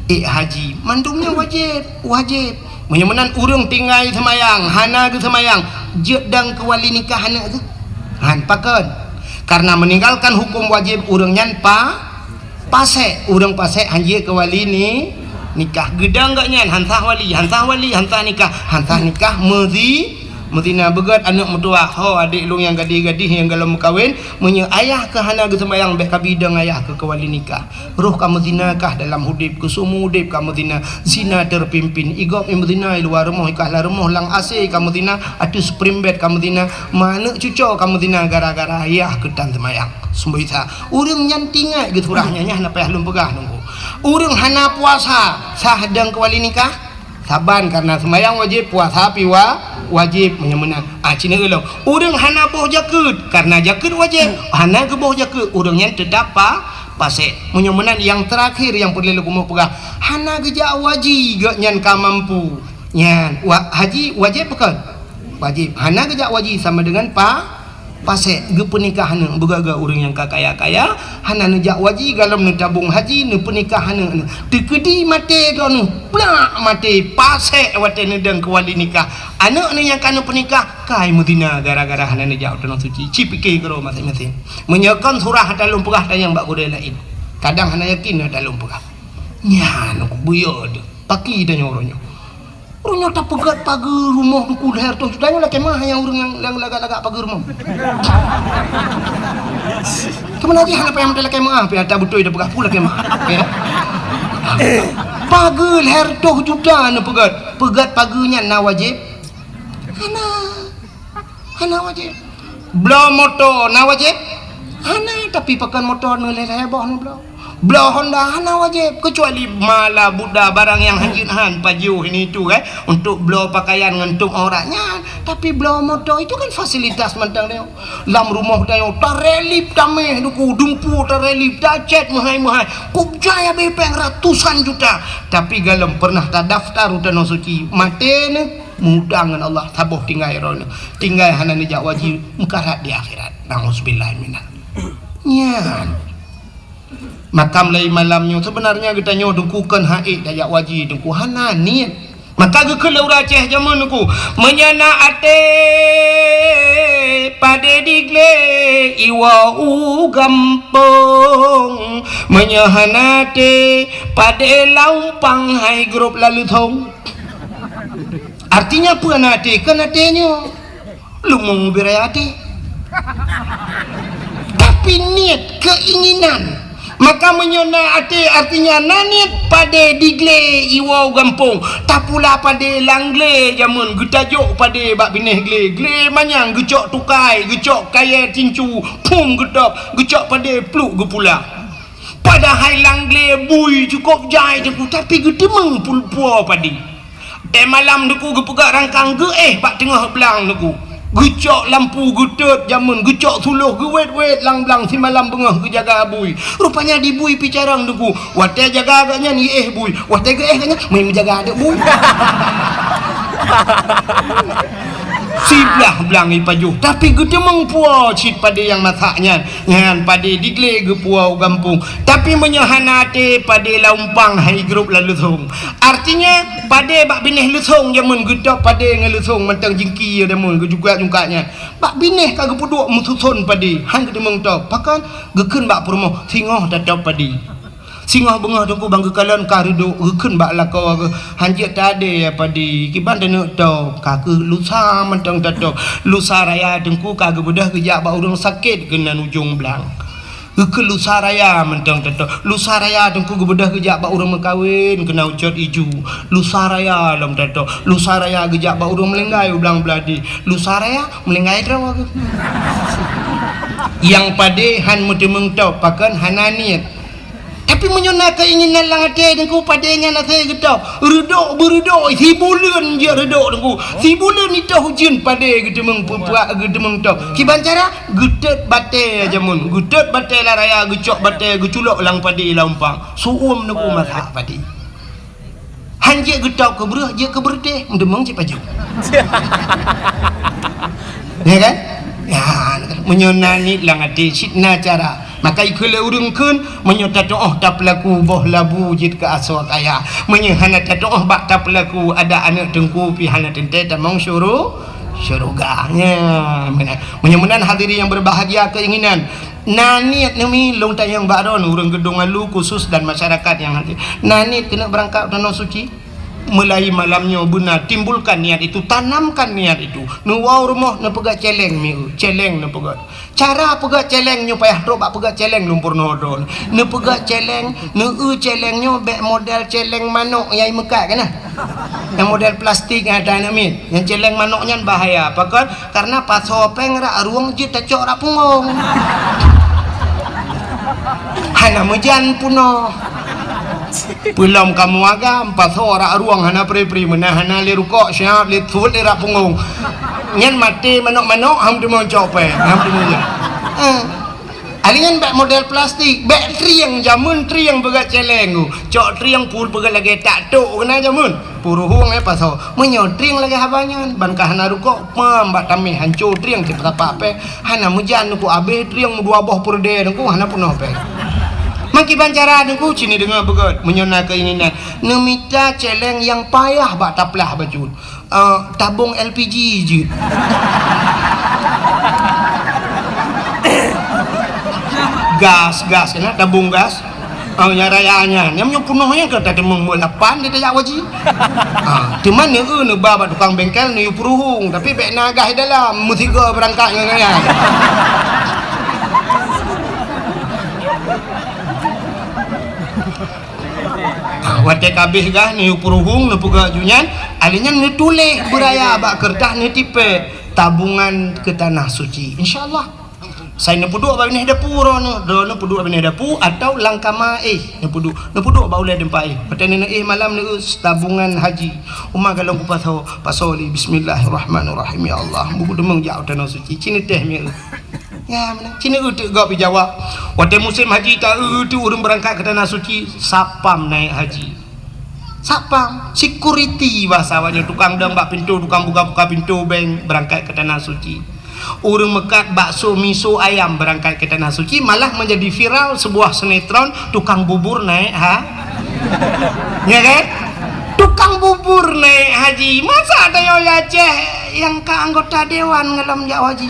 ék haji. Mandum nyan wajéb, wajéb. Meunyoe meunan ureuëng tinggai seumayang, hana geuseumayang, jeuet dong keu wali nikah aneuk geuh? Han, pakon? Karena meninggalkan hukum wajib ureuëng nyan pa-, pasék. Ureuëng pasék han jeuet keu wali ni-, nikah. Geudong gobnyan, han sah wali, han sah wali, han sah nikah, han sah nikah, meuzi-, meuzina. Beugöt aneuk meutuwah, ho adék lôn nyang gadih-gadih nyang golom meukawen, meunyoe ayah keuh hana geuseumayang, bék kabi dong ayah keuh keu wali nikah. Roh ka meuzina kah dalam udép, keu seumeu udép ka meuzina, zina terpimpin. I gob i meuzina i luwa rumoh, i kahla rumoh lam AC ka meuzina, ateueh spring bed ka meuzina, ma aneuk cucoe ka meuzina gara-gara ayah keuh tan seumayang. Seumboi sa. Ureuëng nyan tingat geusurah nyan, nyan hana payah lôn peugah nunggu. Ureuëng hana puasa, sah dong keu wali nikah? Saban, karena seumayang wajéb, puasa pi wa-, wajéb, meunyoe meunan. Ah, ci neulong. Ureuëng hana boh jakeuet, karena jakeuet wajéb, hana geuboh jakeuet, ureuëng nyan teutap pa-, pasék. Meunyoe meunan, nyang teurakhir nyang peureulée lôn keumeung peugah, hana geujak haji gobnyan ka mampu. Nyan, wa-, haji wajéb pakon? Wajéb. Hana geujak haji sama dengan pa-, pasék, geupeunikah aneuk. Beugöt-göt ureuëng nyang ka kaya-kaya, hana neujak haji, golom neutabong haji, neupeunikah aneuk. Teukeudi maté droeneuh, plak maté, pasék watée neudong keu wali nikah. Aneuk neuh nyang ka neupeunikah, kai meuzina gara-gara hana neujak u Tanoh Suci. Ci pike keudroe maséng-maséng. Meunyoe kon surah ata lôn peugah, tanyong bak gurée laén. Kadang hana yakin ata lôn peugah. Nyan, buyö deuh. Paki tanyoe uroe nyoe. Uroe nyoe tapeugöt pageue rumoh teungku lhèe reutôh juta nyoe lakée meuah nyang ureuëng nyang, nyang lagak-lagak pageue rumoh. Teuma na jih hana payah meuteulakée meuah, pih ata beutôi tapeugah peue lakée meuah. Ya. Pageue lhèe reutôh juta neupeugöt. Peugöt pageue nyan na wajéb? Hana. Hana wajéb. Bloe moto na wajéb? Hana, tapi pakon moto neuh lhèe-lhèe boh neubloe. Bloe Honda hana wajéb, kecuali mala buda barang nyang hanjeuet han pajoh ini itu, eh, untuk bloe pakaian ngon tueng aurat nyan. Tapi bloe moto itu kan fasilitas mantong nyoe. Lam rumoh tanyoe tarelip taméh duku, dumpu tarelip, tacét meuhai-meuhai. Kok jaya bepeng ratusan juta. Tapi golom pernah tadaftar u Tanoh Suci, maté neuh. Meuutang ngon Allah, saboh tinggai droeneuh. Tinggai hana neujak haji, meukarat di akhirat. Nauzubillah minal. Nyan. Maka mulai malam nyoe, sebenarnya geutanyoe teungku kon han ék tajak haji teungku, hana niet. Maka geukheun lé ureuëng Aceh jameun teungku, meunyoe na até padé diglé iwoe u gampông, meunyoe hana até padé laumpang hai grob laleuthong. Artinya peue na até? Kon até nyoe. Leumo beu raya até. Tapi niet, keinginan. Maka meunyoe na até, artinya na niet, padé diglé iwoe u gampông. Tapula padé lam glé jameun, geutajok padé bak binéh glé. Glé manyang geucok tukai, geucok kayèe tincu, phom geutôb, geucok padé pluek geupula. Padahai lam glé bui cukôp jai teungku, tapi geuteumeung pul-, puwoe padé. Watèe malam teungku geupeugah rangkang geuéh bak teungoh blang teungku. Geucok lampu geutot jameun, geucok suloh geuwét-wét lam blang simalam beungoh geujaga bui. Rupanya di bui pih carông teungku. Watèe jaga gobnyan iéh bui, watèe geuéh gobnyan meujaga aneuk bui. Siblah blang ipajoh, tapi geuteumeung puwoe cit padé nyang masak nyan. Nyan padé diglé geupuwoe u gampông. Tapi meunyoe hana até, padé lam umpang han igrôp lam leusông. Artinya, padé bak binéh leusông jameun geutôb padé ngon leusông mantong jingki jameun geujungkat-jungkat nyan. Bak binéh ka geupeuduek meususon padé, han geuteumeung tôb. Pakon? Geukheun bak peurumoh, singoh tatôb padé. Singoh beungoh teungku ban geukalon ka reudôk, geukheun bak lakoe geuh, "Han jeuet tadé padé, kiban taneuk tôb, ka keuh lusa mantong tatôb." Lusa raya teungku ka geubeudôh geujak bak ureueng sakét keunan ujong blang. Geukheun lusa raya mantong tatôb. Lusa raya teungku geubeudôh geujak bak ureueng meukawen keunan ucot iju. Lusa raya lom tatôb. Lusa raya geujak bak ureueng meulinggai u blang beuladi. Lusa raya meulinggai droe geuh. Nyang padé han meuteumeung tôb, pakon hana niet. Tapi meunyoe na keinginan lam até teungku, padé nyan asai geutôb. Reudôk beureudôk, sibuleuen jeuet reudôk teungku. Sibuleuen itôh ujeuen padé geuteumeung peupuak, geuteumeung tôb. Kiban cara? Geutot batèe jameun. Geutot batèe lam raya, geucok batèe, geuculok lam padé lam umpang. Su'uem teungku masak padé. Han jeuet geutôb keu breueh, jeuet keu beureutéh, meuteumeung cit pajoh. Ya kan? Ya, meunyoe na niet lam até, cit na cara. Maka ikheun lé ureueng kheun, meunyoe tatu'oh tapeulaku boh labu jeuet keu asoe kaya. Meunyoe hana tatu'oh bak tapeulaku, adak aneuk teungku pih hana teuntèe tamong syuru-, syeuruga. Nya, meunan. Meunyoe meunan hadirin yang berbahagia keinginan, na niet neumi lôn tanyong bak droeneuh ureueng Geudong Alu khusus dan masyarakat nyang hadir. Na niet keuneuk beurangkat u Tanoh Suci? Mulai malam nyoe beuna timbulkan niat itu, tanamkan niat itu. Neuwoe u rumoh neupeugah cèlèng mieu, cèlèng neupeugah. Cara peugah cèlèng nyoe payah trôk bak peugah cèlèng lôn peurunoe droeneuh. Neupeugah cèlèng, neueu cèlèng nyoe bèk model cèlèng manok nyang imeukat kana. Nyang model plastik nyang ada aneuk miet. Nyang cèlèng manok nyan bahaya. Pakon? Karena pasoe pèng rak rueng jeuet tacok rak punggong. Hana meujan peunoh. Peulom kamoe agam, pasoe rak rueng hana pri-pri, meunan hana lé rukok, siap lé thôt lé rak punggong. Nyan maté manok-manok, han teumeucok pèng, han teumeujan. Eh. Ahli nyan bèk model plastik, bèk trieng, jameun trieng peugah cèlèng tu. Cok trieng pul peugah lagèe tak tok keunan jameun. Puruhueng eh pasoe. Meunyoe trieng lagèe haba nyan, ban ka hana rukok, pam bak tamèh hanco trieng cit peusapat pèng. Hana meujan teungku, abéh trieng meudua boh peureudèe teungku, hana peunoh pèng. Meukiban cara teungku, cit neudeungö beugöt. Meunyoe na keinginan, neumita cèlèng nyang payah bak taplah bacut. Eh, tabong L P G jeuet. Gas, gas, keunan tabong gas. Ah, nyang raya nyan. Nyang meunyoe peunoh nyan ka tateumong lapan di tajak waji. Ah, teuma neueu neuba bak tukang bengkel neuyue peuruhueng, tapi bèk na gas di dalam, meusigoe beurangkat ngon nyan. Ah, watèe ka abéh gas neuyue peuruhueng, neupeugah ju nyan, ahli nyan neutuléh beuraya bak keureutah neutipèk tabungan keu Tanah Suci. Insya Allah. Sai neupeuduek bak binéh dapu droeneuh, droeneuh peuduek bak binéh dapu atau lam kama éh neupeuduek, neupeuduek bak ulèe teumpat éh. Watèe neuéh malam neueu tabungan haji. Uma galong kupasoe, pasoe lé bismillahirrahmanirrahim. Ya Allah, buku deungon jak u Tanah Suci. Cit neutéh mieu. Ya, meunan. Cit neueu teuk gob jawab. Watèe musém haji taeu teuk ureueng beurangkat keu Tanah Suci, satpam naék haji. Satpam, security bahasa awaknyan, tukang dong bak pintoe, tukang buka-buka pintoe bank beurangkat keu Tanah Suci. Ureueng meukat bakso, miso, ayam beurangkat keu Tanah Suci, malah menjadi viral sebuah sinetron tukang bubur naék ha-, ya kan? Tukang bubur naék haji. Masa tanyoe di Aceh nyang ka anggota dewan ngon lom jak haji?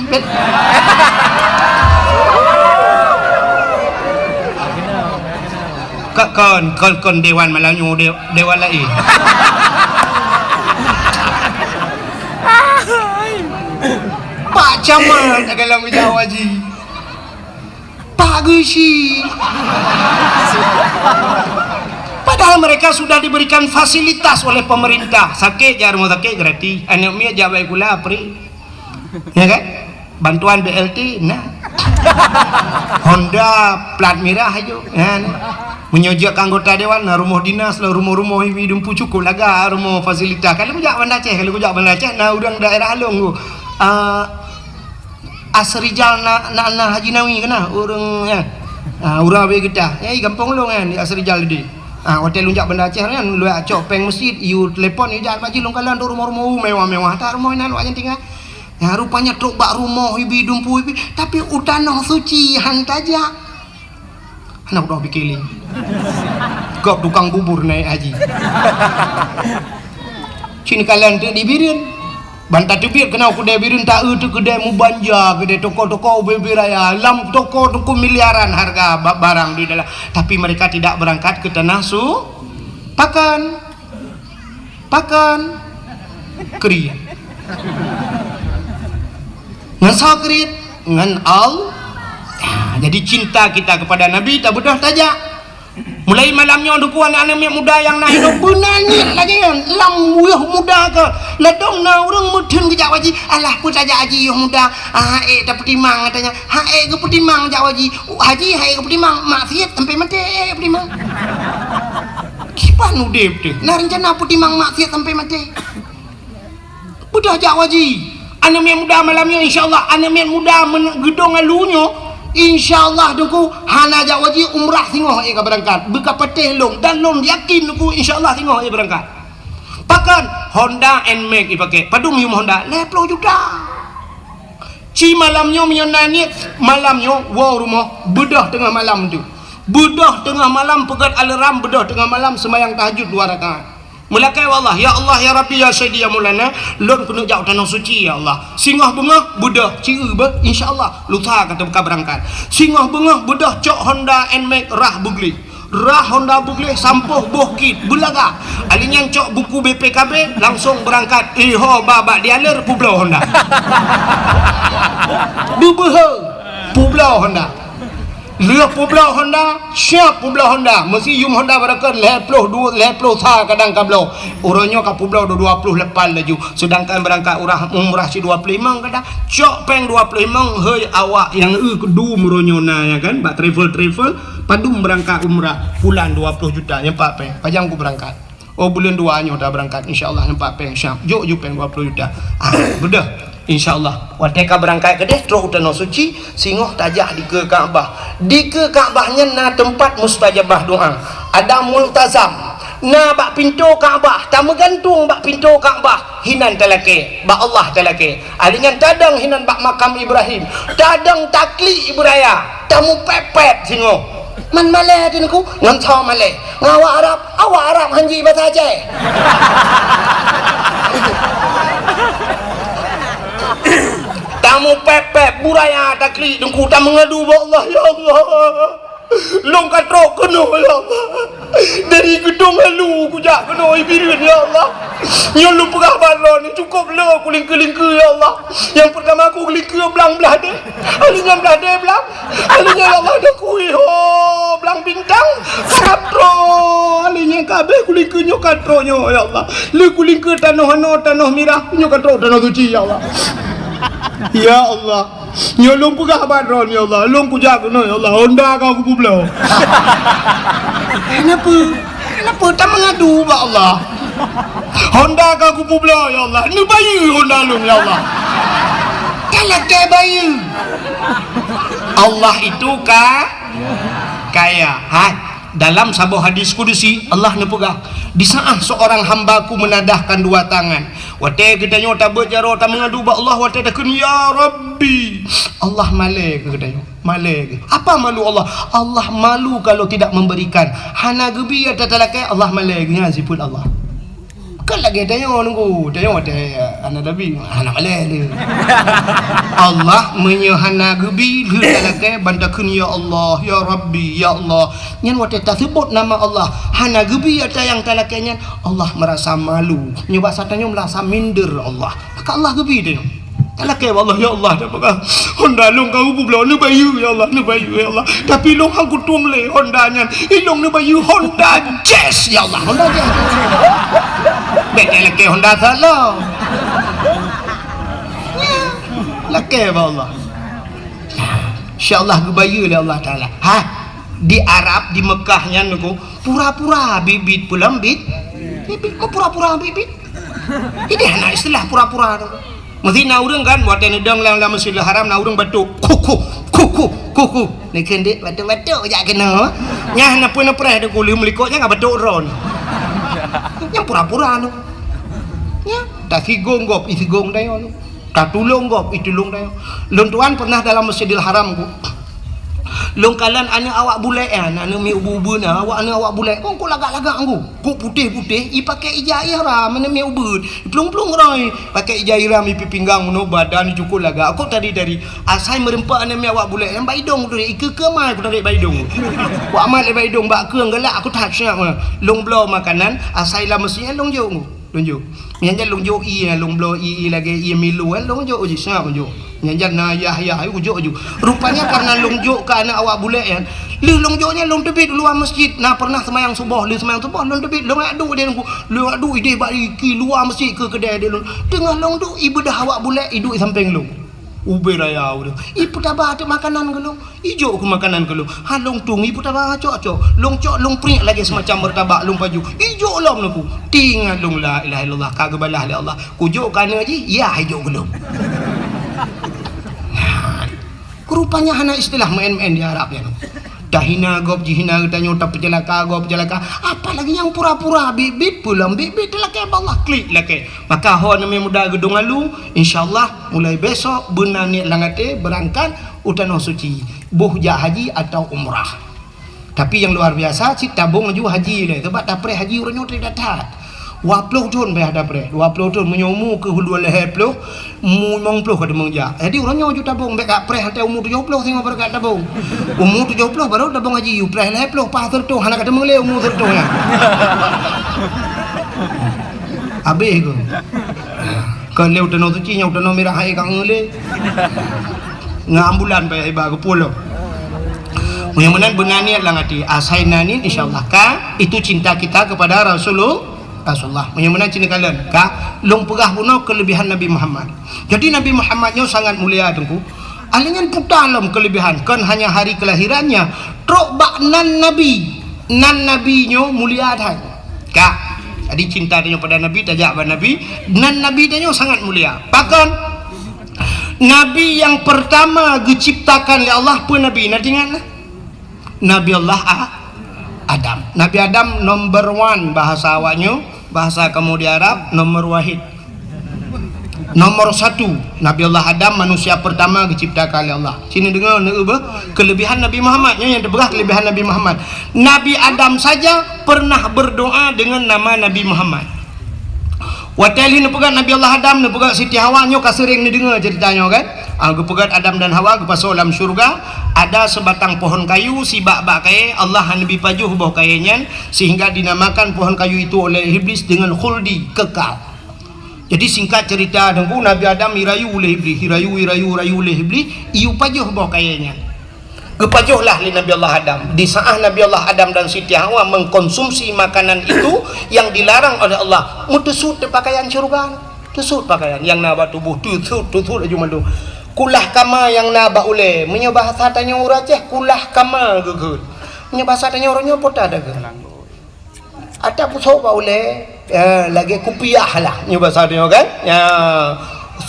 Ka-, kon, kon, kon dewan malam nyoe, de-, dewan laén. Pak Camat dalam bidang haji. Pak Geusi. Padahal mereka sudah diberikan fasilitas oleh pemerintah. Sakit jak rumah sakit gratis. Aneuk miet jak baik pula free. Ya kan? Bantuan B L T nah. Honda plat mirah aja. Ya, nah. Meunyoe jak anggota dewan, nah, rumoh dinas lah, rumoh-rumoh ibi dumpu cukup laga rumoh fasilitas. Kalau kujak Banda Aceh, kalau kujak Banda Aceh, nah, urang daerah along tu. Ah, Asrijal na, na, na Haji Nawi keunan, ureueng nyan. Ha, ureueng Abee Geutah. Nyan di gampông lôn nyan, di Asrijal tadi. Ha, watèe lôn jak Banda Aceh nyan, lôn cok péng masjid, yue telepon, yue jak Haji lôn kalon tu rumoh-rumoh mewah-mewah. That rumoh inan wak nyan tinggai. Ha, rupanya trok bak rumoh ibi dumpu ibi, tapi u Tanoh Suci han tajak. Hana kudoh pike lé. Gob tukang bubur naik haji. Cit kalon teuk di Bireuen. Ban tateubiet keunoe keudè Bireuen, ta-eu teuk keudè mubanja, keudè toko-toko ubé-ubé raya. Lam toko-toko miliaran harga ba-, barang di dalam. Tapi mereka tidak berangkat ke tanah su-, pakan. Pakan. Kriet. Ngon soe kriet? Ngon Allah. Ya, jadi cinta kita kepada Nabi tabeudôh tajak. Mulai malam nyoe, Teungku, aneuk-aneuk miet muda nyang na hidup beuna niet lagèe nyan, lam yoh muda ka. Ladôm na ureueng meutheun geujak haji, "Alah, peue tajak haji yoh muda? Ah, ék tapeutimang," katanya. "Ha, ék geupeutimang jak haji." "Haji, ha ék geupeutimang, maksiet sampai maté, ék geupeutimang." Kiban udép teuh, na reuncana peutimang maksiet sampai maté. Beudôh jak haji. Aneuk miet muda malam nyoe, insya Allah, aneuk miet muda men-, geudong alu nyoe, insya Allah, Teungku, hana jak haji, umrah singoh ék ka beurangkat. Beuka patéh lôn, dan lôn yakin, Teungku, insya Allah, singoh ék beurangkat. Pakon Honda Nmax ipakè. Padum yum Honda? Lhèe ploh juta. Ci malam nyoe, meunyoe na niet, malam nyoe, woe rumoh, beudôh teungoh malam tu. Beudôh teungoh malam, peugöt alarm, beudôh teungoh malam, seumayang tahajud dua rakaat. Meulakèe bak Allah, "Ya Allah, ya Rabbi, ya Sayyidi, ya Maulana, lôn keuneuk jak u Tanoh Suci, ya Allah. Singoh beungoh, beudôh, ci-eu beuh, insya Allah, lusa ka teuka beurangkat. Singoh beungoh, beudôh, cok Honda Nmax rhah beugleh. Rhah Honda beugleh, sampôh boh kit, beulaga. Alèh nyan cok buku B P K B, langsong beurangkat. Iho ba bak dealer, peubloe Honda." Beubeuhe, peubloe Honda. Lheueh peubloe Honda, siap peubloe Honda. Meusiyum Honda barokon lhèe ploh dua, lhèe ploh sa kadang ka bloe. Uroe nyoe ka peubloe dua, dua ploh lapan laju. Seudangkan beurangkat urah umrah cit dua ploh limong kadang. Cok péng dua ploh limong, hei awak nyang eu keudum uroe nyoe na, ya kan? Bak travel-travel, padum beurangkat umrah, pulan dua ploh juta, nyan pat péng. Pajan ku beurangkat. Oh, buleuen dua nyoe tabeurangkat, insya Allah, nyan pat péng siap. Jok ju péng dua ploh juta. Ah, beudôh. Insya Allah. Watèe ka beurangkat keudeh, trok u Tanoh Suci, singoh tajak dikeue Ka'bah. Dikeue Ka'bah nyan na teumpat mustajabah doa. Ada multazam. Na bak pintoe Ka'bah, tameugantung bak pintoe Ka'bah, hinan talakèe, bak Allah talakèe. Alèh nyan tadong hinan bak makam Ibrahim, tadong taklik Ibraya, tamupèp-pèp singoh. Man malèe, Teungku? Ngon soe malèe? Ngon awak Arab. Awak Arab han ji basa Aceh. Tamupèp-pèp, Ibraya taklik, Teungku, tameungadu bak Allah, "Ya Allah, lôn ka trok keunoe, ya Allah. Dari Geudong Alu kujak keunoe Bireuen, ya Allah. Nyoe lôn peugah bak droeneuh, cukôp le kulingkeue-lingkeue, ya Allah. Nyang peurtama kulingkeue blang blah deh. Alèh nyan blah deh blang. Alèh nyan, ya Allah, dah kui ho blang bintang. Ka trok. Alèh nyan ka abéh kulingkeue nyoe, ka trok nyoe, ya Allah. Le kulingkeue tanoh anoe, tanoh mirah, nyoe ka trok Tanoh Suci, ya Allah. Ya Allah. Nyoe lôn peugah bak droeneuh, ya Allah. Lôn kujak keunoe, ya Allah. Honda ka kupeubloe." Kenapa? Kenapa tameungadu bak Allah? "Honda ka kupeubloe, ya Allah. Neubayeue Honda lôn, ya Allah." Talakèe bayeue. Allah itu ka-, kaya. Ha, dalam saboh hadis kudusi, Allah neupeugah, "Di saat seorang hamba-Ku menadahkan dua tangan." Watèe geutanyoe tabeuet jaroe tameungadu bak Allah, watèe takheun, "Ya Rabbi," Allah malèe keu geutanyoe. Malèe geuh. Apa malu Allah? Allah malu kalau tidak memberikan. Hana geubi ata talakèe, Allah malèe geuh. Nyan sifeuet Allah. Kan lagèe tanyoe, Teungku. Tanyoe watèe hana tabi, hana malèe lé. Allah meunyoe hana geubi, lheueh talakèe, ban takheun, "Ya Allah, ya Rabbi, ya Allah." Nyan watèe taseubut nama Allah, hana geubi ata nyang talakèe nyan, Allah merasa malu. Nyoe basa tanyoe, merasa minder Allah. Maka Allah geubi tanyoe. Talakée bak Allah, "Ya Allah, dak peugah Honda lôn ka geubloe, neubayeue, ya Allah, neubayeue, ya Allah. Tapi lôn han kutueng lé Honda nyan. Ilôn neubayeue Honda Jazz, ya Allah, Honda Jazz." Bék talakée Honda salah. Lakée bak Allah. Insya Allah geubayeue lé Allah Taala. Ha, di Arab, di Mekah nyan nyoe, pura-pura bit-bit peulom bit. Bit-bit, kok pura-pura bit-bit? Ideh na istilah pura-pura tu. Meusti na ureuëng kan, watée neudong lam, lam Masjidil Haram, na ureuëng batuk, "Kuku, kuku, kuku." Neukheun dek batuk-batuk jak keunoe. Nyan na peue neupreh deuk uleuem likot nyan ka batuk droe. Nyan pura-pura tu. Nyan, tasigong gob, isigong dayoe tu. Tatulông gob, itulông dayoe. Lôn tuan pernah dalam Masjidil Haram ku. Lôn kalon aneuk awak bulek nyan, aneuk miet ubeut-ubeut nyan, awak aneuk awak bulek. Kok, kok lagak-lagak ku. Kok putéh-putéh, ipakée ija ihram, aneuk miet ubeut. Iplueng-plueng roi, pakée ija ihram, ipi pinggang meunoe, badan icukôp lagak. Kok tari-tari. Asai meureumpok aneuk miet awak bulek nyan bak idong tu, ikeue-keue mai kutarék bak idong. Kok amat lé bak idong, bak keueng galak, aku that siap mah. Lôn bloe makanan, asai lam meuseujid lôn jok ku. Lôn jok. Nyan jan lôn jok ié, lôn bloe ié, ié lagée ié Milo, eh, lôn jok jih, seungab lôn jok. Nyan jan na yah-yah, ayu jok ju. Rupanya karena lôn jok keu aneuk awak bulek nyan. Lheueh lôn jok nyan lôn teubiet luwa masjid. Na pernah seumayang suboh, lheueh seumayang suboh lôn teubiet, lôn jak duek di lôn, lôn jak duek ideh bak iki luwa masjid keu keudè di lôn. Teungoh lôn duek, ibeudoh awak bulek iduek sampéng lôn. Ubé raya ureuëng. Ipeutaba teuk makanan keu lôn. Ijok keu makanan keu lôn. Ha lôn tueng, ipeutaba cok-cok. Lôn cok, lôn priek lagée seumacam meurtabak lôn paju. Ijok lom lôn ku. Tingat lôn, la ilaha illallah, ka geubalah lé Allah. Kujok keu aneuk jih, yah ijok keu lôn. Rupanya hana istilah meu'en-meu'en di Arab nyan. Tahina gob, jihina geutanyoe, tapeuceulaka gob, peuceulaka. Apalagi nyang pura-pura bit-bit, peulom bit-bit, talakée bak Allah, klik lakée. Maka ho aneuk muda geudong alu, insya Allah mulai besok beuna niet lam até beurangkat u Tanoh Suci, boh jak haji atau umrah. Tapi nyang luar biasa, cit tabong laju haji lé, sabab tapreh haji uroe nyoe that-that. Dua ploh thon payah tapreh, dua ploh thon, meunyoe umu keuh dua lhée ploh, umu limong ploh ka teumeung jak. Jadi uroe nyoe laju tabong, bék kapreh watée umu tujoh ploh singoh baru katabong. Umu tujoh ploh baru tabong haji, upreh lhée ploh, paih seureutoh, hana ka teumeung lé umu seureutoh nyan. Habéh keuh. Kon lé u Tanoh Suci nyoe, u Tanoh Mirah hai ka ngeulé. Ngon ambulan payah iba keu pulo. Meunyoe meunan beuna niet lam até, asai na niet, insya Allah ka, itu cinta kita kepada Rasulul-, Rasulullah. Meunyoe meunan cit neukalon ka, lôn peugah bunoe keulebihan Nabi Muhammad. Jadi Nabi Muhammad nyoe sangat mulia teungku. Ahli nyan puta lom keulebihan, kon hanya hari kelahirannya, trok bak nan Nabi. Nan Nabi nyoe mulia that. Ka. Jadi cinta tanyoe pada Nabi, tajak bak Nabi, nan Nabi tanyoe sangat mulia. Pakon? Nabi nyang pertama geuciptakan lé Allah peue Nabi? Na teuingat na? Nabi Allah A-, Adam. Nabi Adam number one bahasa awaknyoe, bahasa kamoe di Arab, nomor wahid. Nomor satu, Nabi Allah Adam manusia pertama geuciptakan lé Allah. Sini deungoe, neueu beuh, kelebihan Nabi Muhammad. Nyoe nyang teupeugah kelebihan Nabi Muhammad. Nabi Adam saja pernah berdoa dengan nama Nabi Muhammad. Watée lheueh neupeugét Nabi Allah Adam, neupeugét Siti Hawa, nyoe ka seuréng neudeungoe ceurita nyoe kan? Ah, geupeugét Adam dan Hawa geupasoe lam syeuruga, ada sebatang pohon kayu, sibak bak kayée, Allah hana neubi pajoh boh kayée nyan, sehingga dinamakan pohon kayu itu oleh Iblis dengan khuldi, kekal. Jadi singkat cerita teungku, Nabi Adam irayu lé Iblis, irayu, irayu, irayu lé Iblis, iyue pajoh boh kayée nyan. Geupajoh lah lé Nabi Allah Adam. Di saat Nabi Allah Adam dan Siti Hawa mengkonsumsi makanan itu yang dilarang oleh Allah, meuteusut pakaian syeuruga. Teusut pakaian nyang na bak tuboh, teusut, teusut laju mandum. Kulah kama nyang na bak ulée. Meunyoe bahasa tanyoe ureuëng Aceh, kulah kama geukheun. Meunyoe bahasa tanyoe uroe nyoe peue ta geukheun. Ata pusok bak ulée, eh, lagée kupiah lah, nyoe basa tanyoe kan? Ya,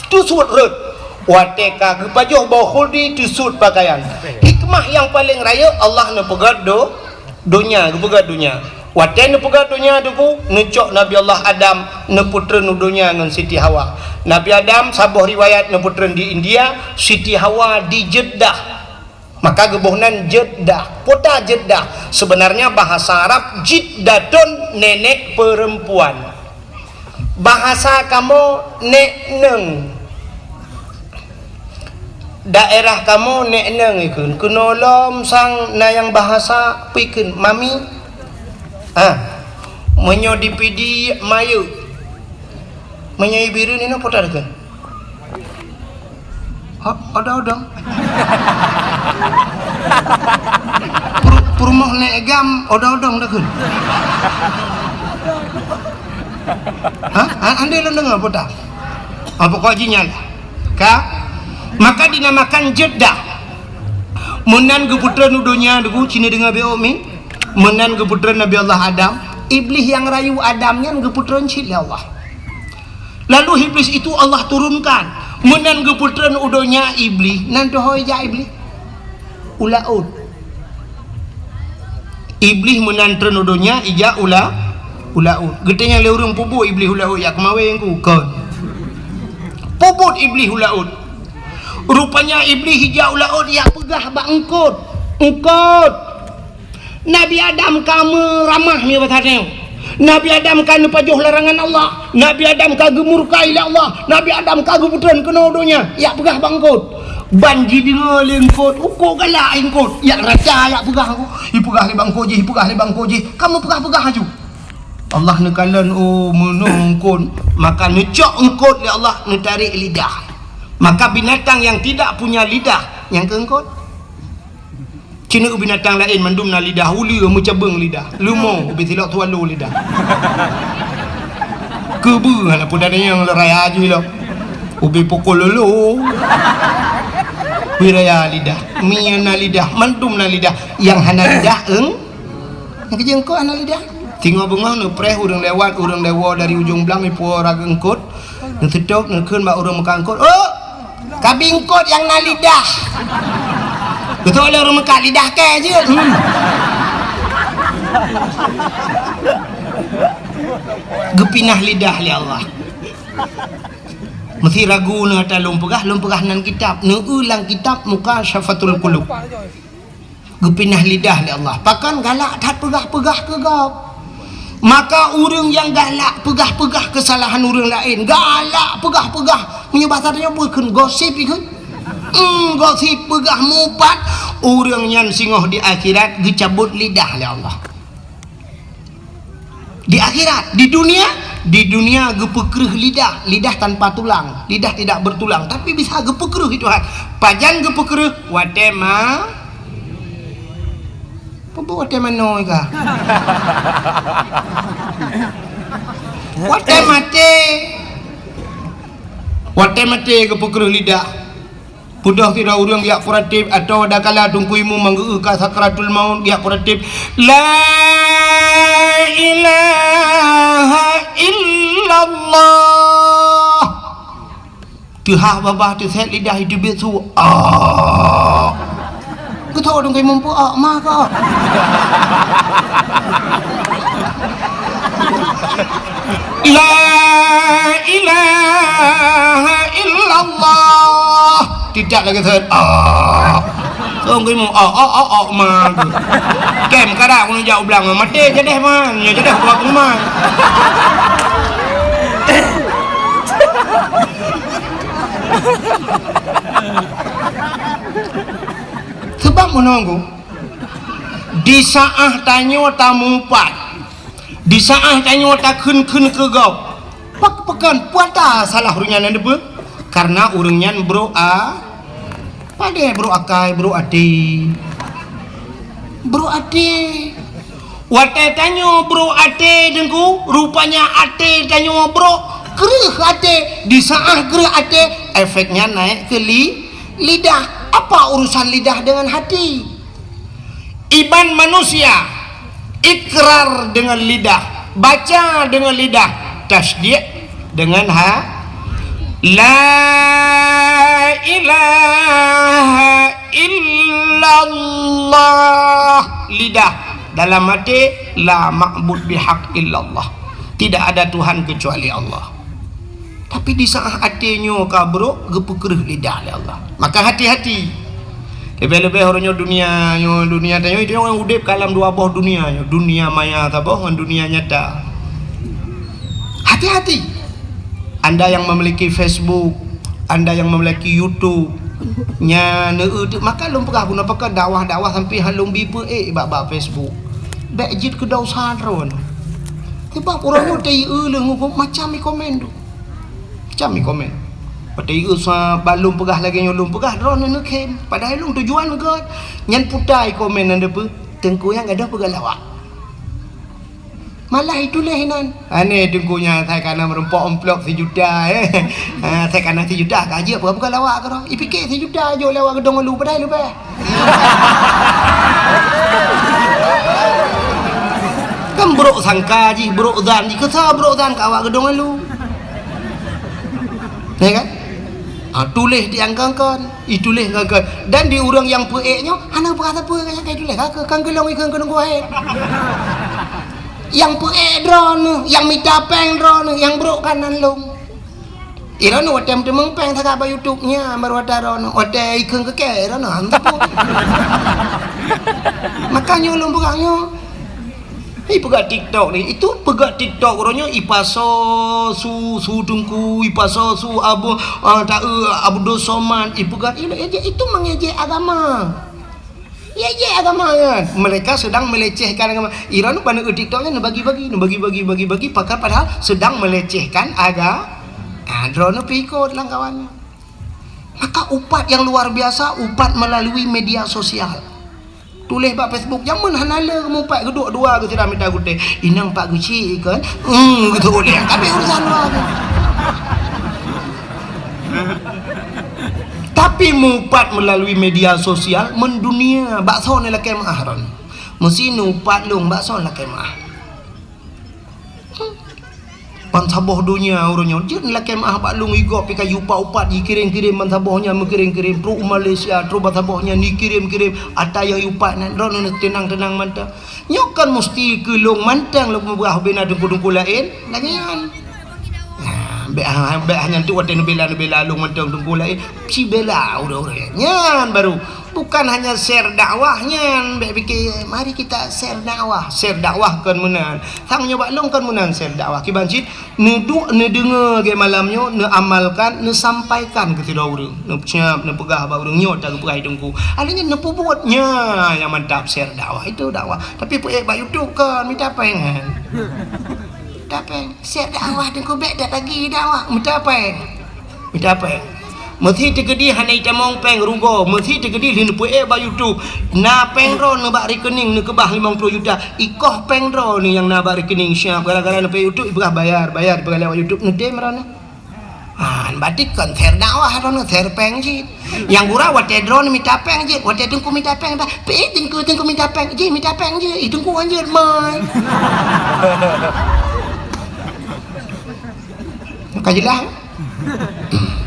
teusut rot. Watée ka geupajoh boh khuldi, teusut pakaian. Hikmah nyang paleng rayeuk, Allah neupeugét do-, donya, geupeugét donya. Watée neupeugét donya teungku, neucok Nabi Allah Adam, neupeutreun u donya ngon Siti Hawa. Nabi Adam, saboh riwayat, neupeutreun di India, Siti Hawa di Jeddah. Maka geuboh nan Jeddah. Peue ta Jeddah? Sebenarnya bahasa Arab Jiddatun, nenek perempuan. Bahasa kamoe nek neng. Daerah kamoe nek neng ikheun. Keunoe lom sang na nyang bahasa peue ikheun, mami. Ah. Meunyoe di Pidie, mayeuek. Meunyoe i Bireuen inoe peue ta ikheun? O-, odong-odong. Pur-, peurumoh Nek Gam, odong-odong dah kheun. Ha? Ha? Andai lôn deungoe, peue tan? Ha, pokok jih nyan lah. Ka? Maka dinamakan jaddah. Meunan geupeutreun u donya, Teungku, cina deungoe beu mi. Meunan geupeutreun Nabi Allah Adam. Iblih nyang rayu Adam nyan geupeutreun cit lé Allah. Lalu Iblis itu Allah turunkan. Meunan geupeutreun u donya Iblih, nan teuhôi jak Iblih? U laôt. Iblih meunan treun u donya, ijak u la-, u laôt. Geutanyong lé ureueng, "Peue buet Iblih u laôt, jak keumawén ku?" Kon. Peue buet Iblih u laôt? Rupanya Iblih ijak u laôt, jak peugah bak eungkôt. Eungkôt! Nabi Adam ka meuramah, nyoe bahasa tanyoe. Nabi Adam ka neupajoh larangan Allah. Nabi Adam ka geumurka lé Allah. Nabi Adam ka geupeutreun keunoe u donya. Jak peugah bak eungkôt. Ban jideungoe lé eungkôt, uko galak eungkôt. Jak raca jak peugah, ipeugah lé bak eungkôt jih, ipeugah lé bak eungkôt jih. Ka meupeugah-peugah laju. Allah neukalon, oh, meunoe eungkôt. Maka neucok eungkôt lé Allah, neutarek lidah. Maka binatang yang tidak punya lidah, nyang keu eungkôt. Cina binatang laén mandum na lidah, uleue meucabeueng lidah, leumo ubé silok swallow lidah. Keubeue hana peue tanyong raya jih lom. Ubé pukul lolo. Pi raya lidah, mie na lidah, mandum na lidah. Nyang hana lidah, eung-, nyang keu eungkôt hana lidah. Singoh beungoh neupreh ureueng lewat, ureueng lewat dari ujong blang, ipuwoe raga eungkôt. Neuseutôt, neukheun bak ureueng meukat eungkôt, "Oh, kabi eungkôt nyang na lidah." Beutôi lé ureueng meukat, lidah kèe jeuet. Hmm. Geupinah lidah lé Allah. Meusi ragu neuh ata lôn peugah, lôn peugah nan kitab. Neueu lam kitab Mukasyafatul Qulub. Geupinah lidah lé Allah. Pakon? Galak that peugah-peugah keu gob. Maka ureueng nyang galak peugah-peugah keusalahan ureueng laén, galak peugah-peugah, meunyoe basa tanyoe peue kheun, gosip ikheun. Hmm, gosip peugah mupat, ureueng nyan singoh di akhirat geucabot lidah lé Allah. Di akhirat, di dunia, di dunia geupeukreuh lidah, lidah tanpa tulang, lidah tidak bertulang, tapi bisa geupeukreuh itu Tuhan. Pajan geupeukreuh? Watèe ma-, peue buet watèe manoe ka? Watèe maté. Watèe maté geupeukreuh lidah. Peudeuh sidroe ureueng jak peuratéb, atawa dakala Teungku Imum manggeu ka sakratul maut jak peuratéb, "La ilaha illallah." Teuhah babah teusét lidah iteubiet su. Ah. Geutho Teungku Imum peue, ah, ma ka. La ilaha illallah. Tidak lagi set. Ah. Teungku Imum, ah, ah, ah, ah, ma. Kem kada keuneuk jak u blang, maté jadeh man, nyoe jadeh buat rumah. Sebab meunoe, di saat tanyoe tamupat, di saat tanyoe takheun-kheun keu gob, pak-, pakon, peue ata salah ureueng nyan neupeue? Karena ureueng nyan brok a-, padahai brok akai, brok até. Brok até. Watèe tanyoe brok até, Teungku, rupanya até tanyoe brok, kreuh até. Di saat kreuh até, efeknya naik ke li-, lidah. Apa urusan lidah dengan hati? Iman manusia, ikrar dengan lidah, baca dengan lidah, tasdiq dengan ha-, la ilaha illallah, lidah, dalam hati, la ma'bud bihaq illallah. Tidak ada Tuhan kecuali Allah. Tapi di saat até nyoe ka brok, geupeukreuh lidah lé Allah. Maka hati-hati. Leubeh-leubeh uroe nyoe dunia nyoe, dunia tanyoe, itu nyoe udeb ka lam dua boh dunia nyoe, dunia maya saboh ngon dunia nyata. Hati-hati. Anda yang memiliki Facebook, anda yang memiliki YouTube, nyan, eh, eh, maka lôn peugah guna pakai dakwah-dakwah sampai hana lôn bi peuék bak, bak Facebook. Bèk jeuet keu dosa droe. Sebab uroe nyoe teu, eh, lôn macam i komen tu. Macam i komen. Watèe ié sa bak lôn peugah lagèe nyoe lôn peugah, droeneuh neukhém. Padahai lôn tujuan gèt. Nyan puta i komen nyan deupeu, teungku nyang gadôh peugah lawak. Malah ituléh inan. Aneh teungku nyan, asai kana meurumpok amplop sijuta, eh. Ah, asai kana sijuta ka jeuet peugah-peugah lawak keudroe. Ipike sijuta jok lé awak geudong ulu padahai leubeh. Kan buruk sangka jih, buruk zan jih. Keu soe buruk zan keu awak geudong ulu? Ya kan? Ah, tuléh di angkangkan, ituléh angkangkan. Dan di ureueng nyang peuék nyoe hana peurasa peue nyang ka ituléh. Ka keu, kan keu lôn ikheun keu nunggu hai. Nyang peuék droeneuh, nyang mita péng droeneuh, nyang brok kan nan lôn. Droeneuh watèe meuteumèe péng sagai bak YouTube nyan baru ata droeneuh. Watèe ikheun keu kèe droeneuh han teupeu. Maka nyoe lôn peugah nyoe. Ipeugah TikTok ni, itu peugah TikTok uroe nyoe ipasoe su, su teungku, ipasoe su Abu, ah, ta, eh, Abdul Somad, ipeugah itu, itu mengejek agama. Ngejek agama kan. Mereka sedang melecehkan agama. Iran bak TikTok nyan bagi-bagi, bagi-bagi, bagi-bagi, pakar padahal sedang melecehkan aga-, ah, droeneuh pih ikot lam kawan nyan. Maka upat yang luar biasa, upat melalui media sosial. Tuléh bak Facebook, jameun hana le mupat geuduek dua geuh sira mita gutèe. Inong pat geuchik kan? Hmm, gitu ulèe. Tapi urusan luar tu. Tapi mupat melalui media sosial mendunia, bak soe neulakèe meu'ah ron. Meusi nupat lôn bak soe neulakèe meu'ah. Bansaboh donya uroe nyoe jeuet lakèe meu'ah bak lôn, igob pih ka jiupat-upat, jikirém-kirém bansaboh nyan, meukirém-kirém trok u Malaysia, trok bansaboh nyan jikirém-kirém, ata nyang jiupat nyan droeneuh teunang-teunang mantong. Nyoe kon musti keu lôn mantong lôn peugah ubé na teungku-teungku laén, lagèe nyan. Nah, bèk ha-, bèk hana tu watèe neubela-neubela lôn mantong teungku laén, sibela ureueng-ureueng nyan baru. Bukan hanya share dakwah nyan, bèk pike, mari kita share dakwah. Share dakwah kon meunan. Sang nyoe bak lôn kon meunan share dakwah. Kiban cit, neuduek, neudeungoe lagèe malam nyoe, neuamalkan, neusampaikan keu sidroe ureueng. Neusiap, neupeugah bak ureueng nyoe, ta geupeugah teungku. Akhirnya neupeubuet nyan nyang mantap share dakwah. Itu dakwah. Tapi peuék bak YouTube kon, mita péng. Mita péng. Share dakwah teungku bèk dak lagi dakwah. Mita péng. Mita péng. Meusi teukeudi hana itamong péng rugoe, meusi teukeudi lheueh neupeuék bak YouTube. Na péng droeneuh bak rekening neukeubah limong ploh juta. Ikoh péng droeneuh nyang na bak rekening siap gara-gara neupeuék YouTube ipeugah bayar, bayar ipeugah lewat YouTube neutem droeneuh. Ha, berarti kon share dakwah droeneuh, share péng cit. Nyang gura watèe droeneuh mita péng cit, watèe teungku mita péng dah. Peuék teungku, teungku mita péng, jih mita péng jih, ih teungku anjeuet mai. Ka jeulaih?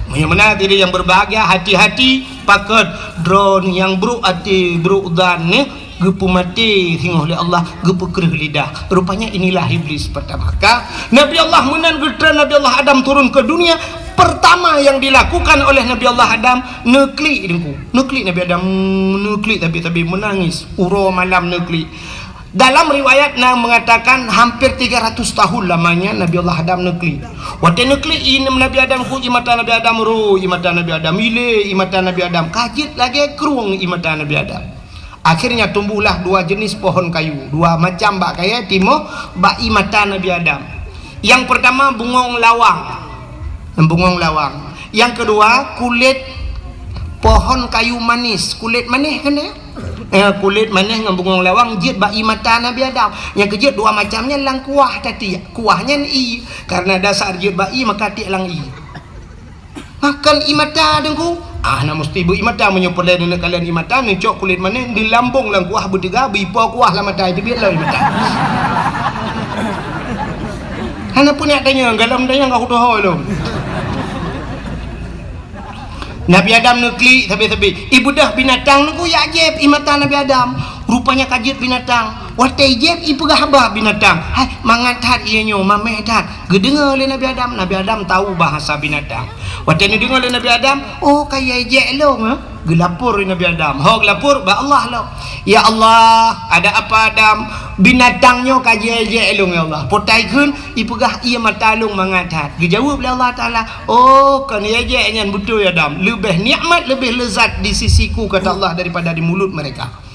Meunyoe meunan hadirin yang berbahagia, hati-hati pakon droeneuh nyang brok até, brok zan nyoe geupeumaté singoh lé Allah, geupeukreueh lidah. Rupanya inilah iblis pertama. Ka Nabi Allah meunan geutreun Nabi Allah Adam turun ke dunia, pertama yang dilakukan oleh Nabi Allah Adam, neuklik teungku. Neuklik Nabi Adam, neuklik tabi-tabi menangis. Uroe malam neuklik. Dalam riwayat na mengatakan hampir tiga ratus tahun lamanya Nabi Allah Adam neuklik. Watèe neuklik i Nabi Adam ku, i mata Nabi Adam ro, i mata Nabi Adam ilé, i mata Nabi Adam ka jeuet lagèe krueng i mata Nabi Adam. Akhirnya tumbuhlah dua jenis pohon kayu, dua macam bak kayèe timoh bak i mata Nabi Adam. Yang pertama bungong lawang. Bungong lawang. Yang kedua kulét pohon kayu manis, kulét manis kan ya? Eh, kulét manis ngon bungong lawang jeuet bak i mata Nabi Adam. Nyang keujeuet dua macam nyan lam kuah tatiek. Kuah nyan ie. Karena dasar jeuet bak ie maka tiek lam ie. Makan ie mata teungku. Ah, na musti beu ie mata meunyoe peureulèe neuneuk kalon ie mata, neucok kulét manis, neulambong lam kuah beuteuga, beuipo kuah lam mata, itu biet lom ie mata. Hana peuneuk tanyong, galom tanyong ka kutohôi lom. Nabi Adam neuklik sabe-sabe. Ibeudôh binatang nunggu jak jieb ie mata Nabi Adam. Rupanya ka jeuet binatang. Watèe jieb ipeugah haba binatang. Hai, mangat that ie nyoe, mamèh that. Geudeungoe lé Nabi Adam. Nabi Adam tahu bahasa binatang. Watèe neudeungoe lé Nabi Adam, "Oh, ka ijek lôn, eh?" Geulapor lé Nabi Adam. Ho geulapor bak Allah lom. "Ya Allah, ada apa Adam? Binatang nyoe ka jijek lôn, ya Allah." Potai kheun, ipeugah ie mata lôn mangat that. Geujaweueb lé Allah Taala, "Oh, kon ijek nyan beutôi Adam. Leubeh nikmat, leubeh lezat di sisiku," kata Allah, "daripada di mulut mereka."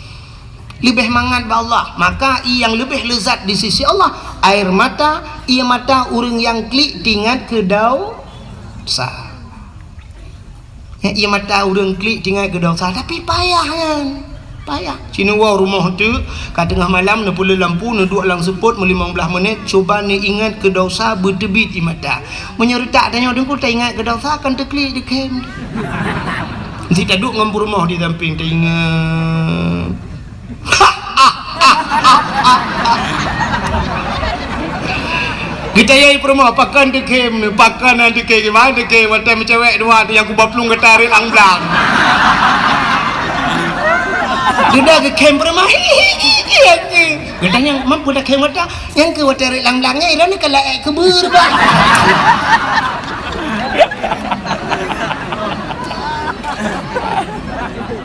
Leubeh mangat bak Allah. Maka ie nyang leubeh lezat di sisi Allah, air mata, ie mata ureueng nyang klik tingat keu dosa. Nyan ié mata ureuëng klik teuingat keu desya, tapi payah nyan. Payah. Sineuk woe rumoh teuk, ka teungoh malam neupeuleueh lampu, neuduek lam seupôt meulimong blaih menit, cuba neuingat keu desya beuteubiet ié mata. Meunyoe reutak tanyoe Teungku taingat keu desya, kan teuklik dikhem. Sit taduek ngon peurumoh di sampéng taingat. Geutanyong peurumoh, pakon teukhem nyoe, pakon han teukhem, kiban teukhem, watée meucewek dua tu nyang kuba plueng gata rot lam blang. Dudoe geukhem peurumoh, hi, hi, hi, hi, hi. Geutanyong, "Man peue takhem gata?" "Nyan keuh watée rot lam blang nyan, droeneuh ka laék keubeue, bah."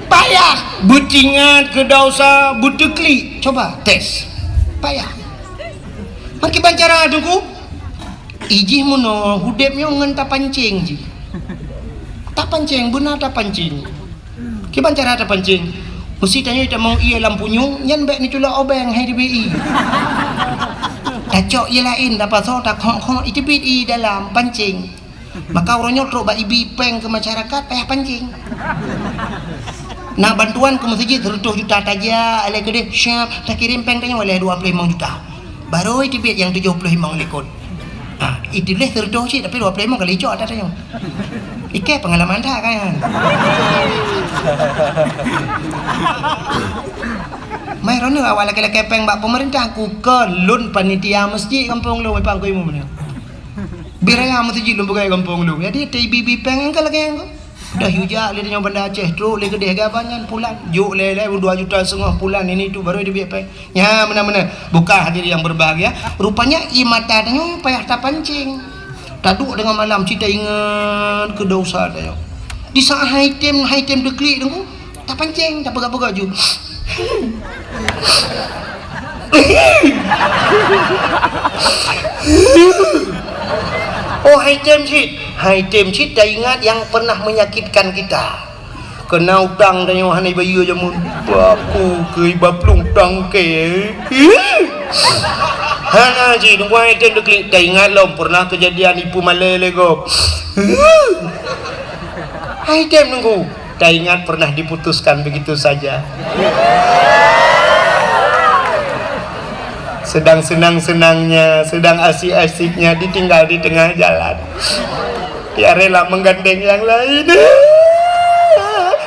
Payah, beuteuingat keu desya, beuteuklik. Coba tes. Payah. Meukiban cara Teungku? Ijih meunoe udeb nyoe ngon tapancéng jih. Tapancéng, beuna tapancéng. Kiban cara tapancéng? Meusi tanyoe tamong ié lam punyueng, nyan bék neuculok obeng hai teubiet ié. Tacok ié laén, tapasoe, takhok-khok, iteubiet ié dalam pancéng. Maka uroe nyoe trok bak ibi péng keu masyarakat payah pancéng. Na bantuan keu meuseujid seureutôh juta, tajak lé keudeh, siap takirém péng tanyoe lé dua ploh limong juta. Barô iteubiet nyang tujoh ploh limong likot. Ha, iteubiet seureutôh cit tapi dua ploh limong ka licok ata tanyoe. Ikei peungalaman that kan. Mai droeneuh awak lakée-lakée péng bak peumeurintah, kukon lôn panitia meuseujid gampông lôn, Pak Guru Imum nyoe. Bit raya meuseujid lôn peugah gampông lôn. Jadi, teuibi-bi péng nyang ka lagée nyan. Dah yue jak lé nyoe Banda Aceh, trok lé keudeh gaba nyan pulan. Jok lé-lé dua juta seungoh pulan, ini tu baru dia biak péng. Nya, meunan-meunan. Bukan hadirin yang berbahagia. Rupanya, ié mata tanyoe payah tapancéng. Taduek teungoh malam, cit taingat keu desya tanyoe. Di saat hai tem, hai tem teuklik Teungku, tapancéng, tapeugah-peugah ju. Oh, hai tem cit. Hai tem cit taingat nyang pernah menyakitkan kita. Keuna utang tanyoe hana ibayeue jameun. Baku keu iba plueng utang keu. Hana cit, Teungku, hai tem teuklik, taingat lom pernah keujadian ipeue malée lé gob. Hai tem Teungku, taingat pernah diputuskan begitu saja. Sedang senang-senangnya, sedang asik-asiknya, ditinggal di tengah jalan. Dia rela menggandeng yang lain.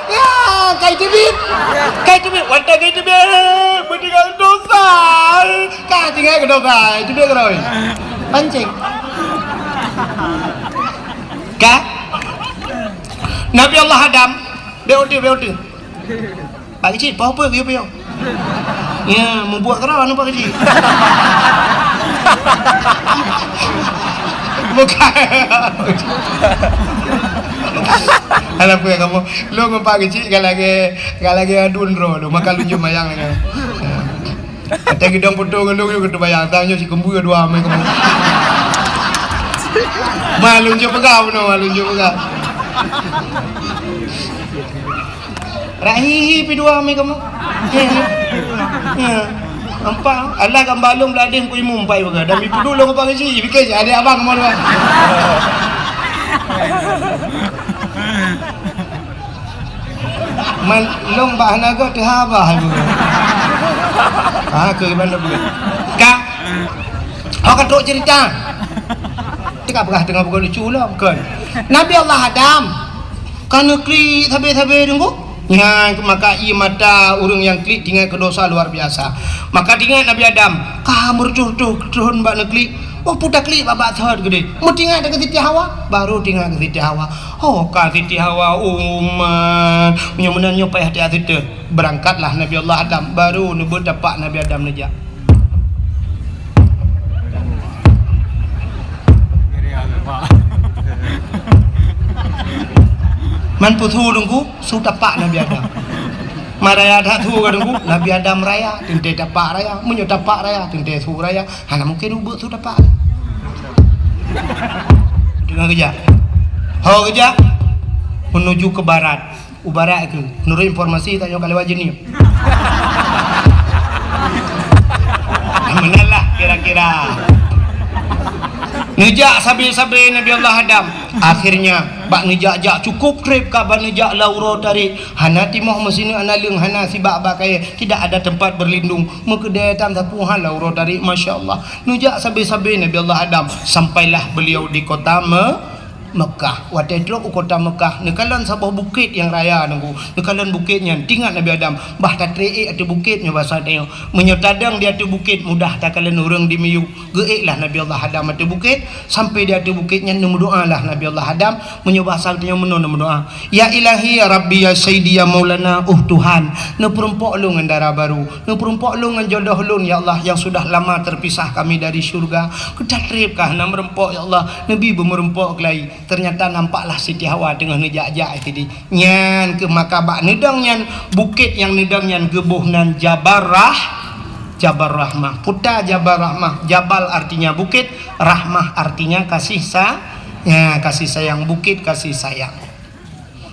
Ya, kai teubiet. Kai teubiet, watée kai teubiet, beutinggai desya. Ka tinggai keu desya, teubiet keudroe. Pancéng. Ka? Nabi Allah Adam, bék uteue, bék uteue. Pak Keuchik, poh peue geuyue piôh? Ya, mubuet keudroe anu Pak Keuchik. Bukan. Alah, peue kamoe? Lôn ngon Pak Keuchik ka lagée, ka lagée aduen droe lôn, maka lôn jeuet mayang lagée. Watée geudong putôh ngon lôn, geuteubayang, tang nyoe sikeumbeue dua amai kamoe. Ma lôn jeuet peugah bunoe, ma lôn jeuet peugah. Rahihi pi dua mi kamoe. Ya. Nampak? Allah gamba lôn beuladeh ku imum pai baga. Dan mi peuduek lôn Pak Keuchik, pikir si adik abang kamoe dua. Man lôn bah naga teuhaba hai baga. Ha, ke bandar. Ka. Awak ka trok cerita. Teuka peugah teungoh bukan lucu lah, bukan. Nabi Allah Adam ka neuklik sabe-sabe Teungku. Nyan maka ié mata ureuëng nyang klik teuingat keu desya luar biasa. Maka teuingat Nabi Adam, ka meureutoh-reutoh thon bak neuklik. Oh, peue taklik bak-bak thon keudeh. Meuteuingat keu Siti Hawa, baru teuingat keu Siti Hawa. Oh, ka Siti Hawa, umat. Meunyoe meunan nyoe payah tiat siteun. Beurangkatlah Nabi Allah Adam, baru neubeuet tapak Nabi Adam neujak. Man peue su Teungku, su tapak Nabi Adam. Man raya that su ka Teungku, Nabi Adam raya, teuntée tapak raya. Meunyoe tapak raya, teuntée su raya. Hana mungken ubeuet su tapak. Deungon geujak. Ho geujak, menuju ke barat. U barat keuh, menurut informasi tanyoe ka lewat Jeunieb. Meunan lah kira-kira. Neujak sabe-sabe Nabi Allah Adam. Akhirnya, Bak neujak-jak cukôp trép ka ban neujak lam uroe tarék. Hana timoh meusineuk hana leueng, hana sibak bak kayée, tidak ada tempat berlindung. Meukeudée tam sapeue hana lam uroe tarék, masya Allah. Neujak sabe-sabe Nabi Allah Adam, sampailah beliau di kota Me-, Mekah. Watée trok u kota Mekah, neukalon saboh bukét nyang raya Teungku. Neukalon bukét nyan, teuingat Nabi Adam, bah tatré ék ateueh bukét nyoe basa tanyoe. Meunyoe tadong di ateueh bukét, mudah takalon ureuëng di miyueb. Geuék lah Nabi Allah Adam ateueh bukét, sampai di ateueh bukét nyan neumeudoá lah Nabi Allah Adam, meunyoe basa tanyoe meunoe neumeudoá, "Ya Ilahi, ya Rabbi, ya Sayyidi, ya Maulana, oh Tuhan, neupeurumpok lôn ngon dara barô, neupeurumpok lôn ngon jodoh lôn, ya Allah, yang sudah lama terpisah kami dari syurga." Keu tatrép ka hana meurumpok, ya Allah, neubi beumeurumpok keulai. Ternyata nampaklah Siti Hawa teungoh neujak-jak sideh. Nyan keuh maka bak neudong nyan, bukét nyang neudong nyan geuboh nan Jabal Rah-, Jabal Rahmah. Peue ta Jabal Rahmah, Jabal artinya bukét, Rahmah artinya kasih sa-, ya, kasih sayang, bukét kasih sayang.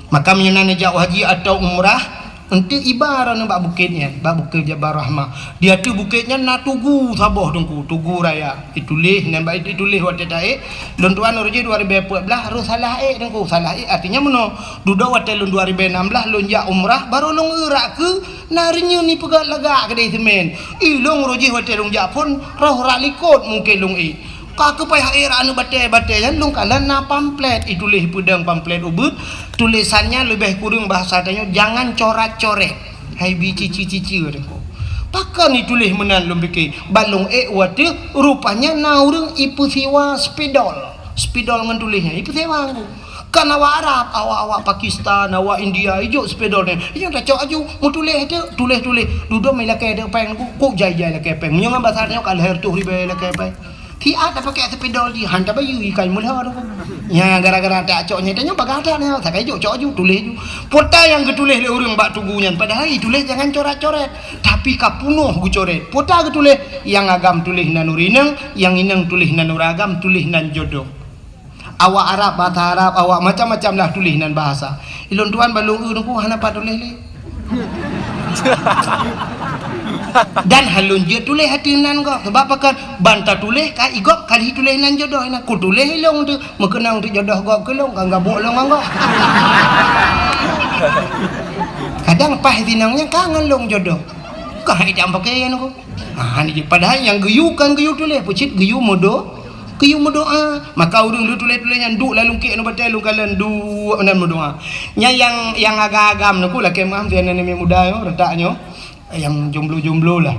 Maka meunyoe na neujak haji atau umrah, eunteuk iba droeneuh bak bukét nyan, bak bukét Jabal Rahmah. Di ateueh bukét nyan na tugu saboh Teungku, tugu raya. Ituléh, nyan bak ituléh watée taék, lôn tuan uroe jih dua ribée peuet blaih, rôh salah ék Teungku. Salah ék artinya meunoe, dudoe watée lôn dua ribée nam blaih lôn jak umrah, barô lôn eu rak keu na reunyeun ipeugah lagak keudeh seumén. Ilôn uroe jih watée lôn jak phon, rôh rak likot mungken lôn ék. Ka keu payah ék rak aneuëk batée-batée nyan, lôn kalon na pamflet, ituléh peudong pamflet ubit, tulésan nyan leubeh kureueng bahasa tanyoe, jangan corat-coret. Hai bi cici-cici Teungku. Pakon ituléh meunan lôn pike, ban lôn ék watée, rupanya na ureuëng ipeusiwa spidol. Spidol ngon tuléh nyan, ipeusiwa Teungku. Kan awak Arab, awak-awak Pakistan, awak India, ijok spidol nyan. Ijok tacok aju, meutuléh teuk, tuléh-tuléh. Dudoe mé lakée teuk péng Teungku, kok jai-jai lakée péng. Meunyoe ngon basa tanyoe ka lhée reutôh ribée lakée péng. Siat tapakée spidol jih, han tabayeue ikai meulhô Teungku. Nya gara-gara tacok nyan, tanyoe bagah that nyan, sabe jok cok aju, tuléh aju. Peue ta nyang geutuléh lé ureuëng bak tugu nyan, padahai ituléh jangan coret-coret. Tapi ka peunoh geucoret. Peue ta geutuléh, nyang agam tuléh nan ureuëng inong, nyang inong tuléh nan ureuëng agam, tuléh nan jodoh. Awak Arab, basa Arab, awak macam-macam lah tuléh nan bahasa. Ilôn tuan ban lôn eu Teungku hana pat tuléh lé. Dan han lôn jeuet tuléh ateueh nan gob. Sabab pakon? Ban tatuléh ka igob ka lheueh tuléh nan jodoh inan. Kutuléh ilôn teuk, meukeunong teuk jodoh gob keu lôn, ka gabuk lôn ngon gob. Kadang paih sinong nyan ka ngon lôn jodoh. Ka hai jam pakaian Teungku. Ha, ni jih. Padahai nyang geuyue kan geuyue tuléh, peucit geuyue meudo-, geuyue meudoá. Maka ureuëng lôn tuléh-tuléh nyan duek lam lungkek nyoe batée lôn kalon duek meunan meudoá. Nyan nyang, nyang agam-agam Teungku, lakée meuah, sinan aneuk muda nyoe, reutak nyoe, nyang jomblo-jomblo lah.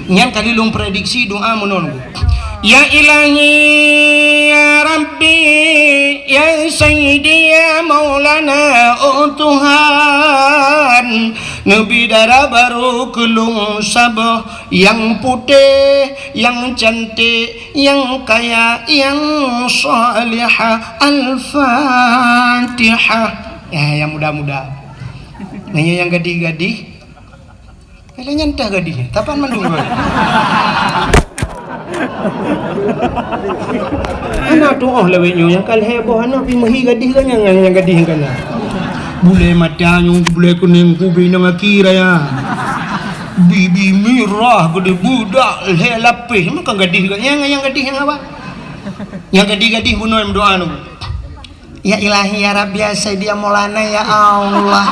Nyan kali lôn prediksi doá meunoe Teungku. Ya Ilahi, ya Rabbi, ya Sayyidi, ya Maulana, oh Tuhan, neubi dara barô keu lôn saboh, nyang putéh, nyang cantik, nyang kaya, nyang salihah. Al-Fatihah. Ya, nyang muda-muda. Nanya nyang gadih-gadih. Lagée nyan teuh gadih, tapan mandum gadih. Hana tuoh lawét nyoe nyang ka lhée boh aneuk pih meuhi gadih geuh nyan, nyang gadih kana. Bulée mata nyoe, bulée kunéng, kubi nang aki raya. Bibi mirah geude budak lhée lapéh, meuka gadih geuh nyan, nyang gadih nyang haba. Nyang gadih-gadih bunoe meudoá nyoe. Ya Ilahi, ya Rabbi, ya Sayyidi, ya Maulana, ya Allah.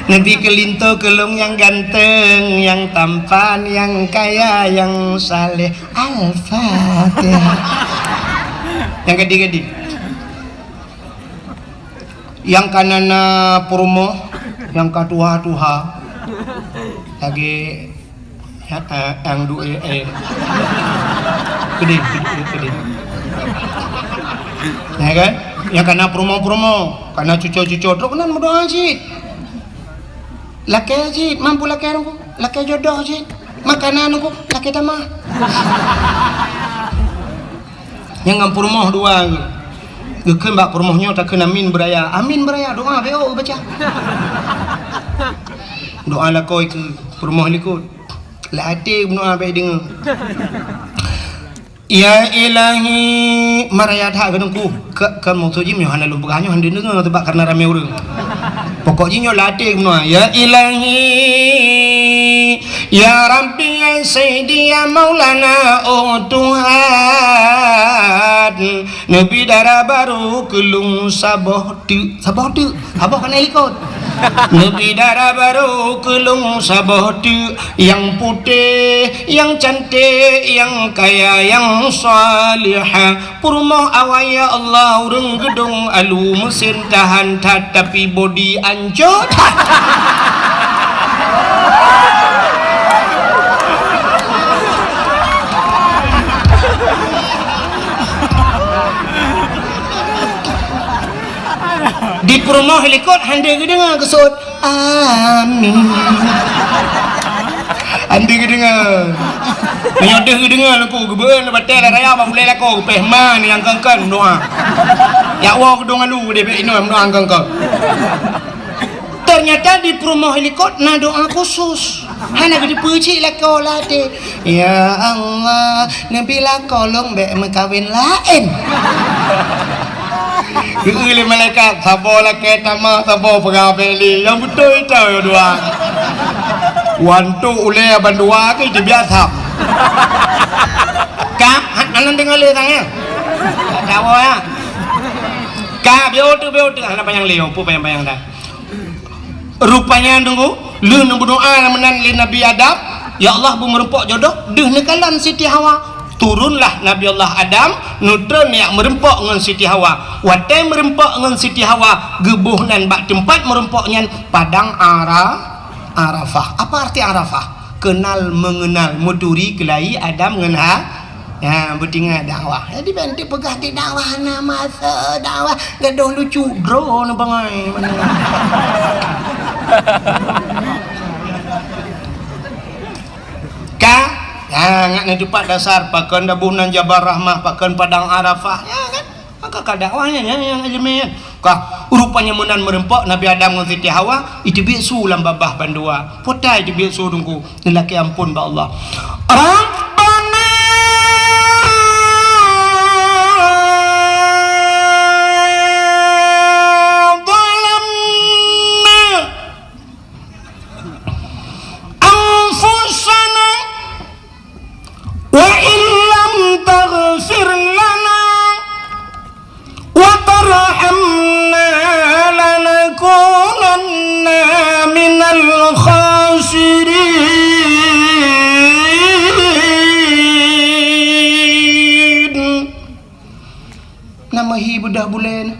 Neubi keu linto keu lôn nyang ganteng, nyang tampan, nyang kaya, nyang saleh. Al-Fatihah. Nyang gadih-gadih. Nyang kana na peurumoh, nyang ka tuha-tuha. Lagée Ya, eh, ang du-, eh, eh. Pedih, pedih, pedih. Ya kan? Nyang kana peurumoh-peurumoh, kana cucoe-cucoe, trok keunan meudoá cit. Lakée cit, mampu lakée Teungku, lakée jodoh cit. Makanan Teungku, lakée tamah. Nyang ngon peurumoh dua geuh. Geukheun bak peurumoh nyoe takheun amin beuraya. Amin beuraya, doá beu baca. Doá lakoe keu peurumoh likot. Lam até meudoá bèk deungö. Ya Ilahi, maraya that keu Teungku. Ka, ka maksud jih nyoe hana lôn peugah nyoe hana deungö sebab karena ramé ureueng. Pokok jih nyoe lateh keunoe, "Ya Ilahi, ya Rabbi, ya Sayyidi, ya Maulana, oh Tuhan, neubi dara barô keu lôn saboh teuk." Saboh teuk, saboh ka na likot. "Neubi dara barô keu lôn saboh teuk, nyang putéh, nyang canték, nyang kaya, nyang salihah." Peurumoh awai, ya Allah, ureuëng geudong alu, meusen tahan that, tapi bodi ancô that. Di peurumoh likot hana geudeungoe keusut. Amin. Hana geudeungoe. Meunyoe deuh geudeungoe laku, geubeueun batée lam raya bak ulée lakoe, geupéh ma nyang kongkon doa. Jak woe geudong alu deh bek inoe doa kongkon. Ternyata di peurumoh likot na doa khusus. Hana geuteupeue cit lakoe lateh. Ya Allah, neubi lakoe lôn bék meukawen laén. Geu lé malaikat, saboh lakée tamah, saboh peugah bék lé. Nyang beutôi teuh dua. Wantok ulée bandua keu jibiasa. Ka, hana deungoe lé sang ya. Ka dawa ya. Ka biôh tu biôh tu hana panyang lé, pu panyang-panyang dah. Rupanya nunggu, lheueh neubeudoa meunan lé Nabi Adam, "Ya Allah, beumeureumpok jodoh," deuh neukalon Siti Hawa. Turunlah Nabi Allah Adam, neutreun jak meureumpok ngon Siti Hawa. Watée meureumpok ngon Siti Hawa, geuboh nan bak teumpat meureumpok nyan Padang Ara-, Arafah. Apa arti Arafah? Kenal mengenal, meuturi keulayi Adam ngon Ha-, Ya, beutingat dakwah. Jadi, ban teupeugah di dakwah na masa dakwah, gadoh lucu, droe na bangai. Ka? Ya, ngat na teumpat dasar, pakon daboh nan Jabal Rahmah, pakon Padang Arafah. Ya, kan? Maka ka dakwah nyan, nyan, nyang ileumèe nyan. Ka, rupanya meunan meureumpok Nabi Adam ngon Siti Hawa, iteubiet su lam babah bandua. Peue ta iteubiet su teungku, neulakèe amphon bak Allah. Rabbana zalamna anfusana wa illam taghfir lana wa tarhamna lanakunanna minal khasirin. Na meuhi beudoh bulèe na.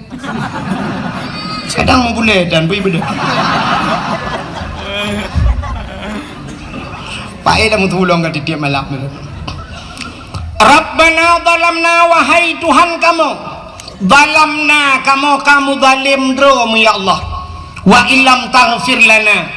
Kadang meubulèe dan bui beudoh. Paéh lam tulông ka tiep malam. Rabbana zalamna, wahai Tuhan kamoe, zalamna, kamoe ka meuzalim droe mu ya Allah. Wa illam taghfir lana,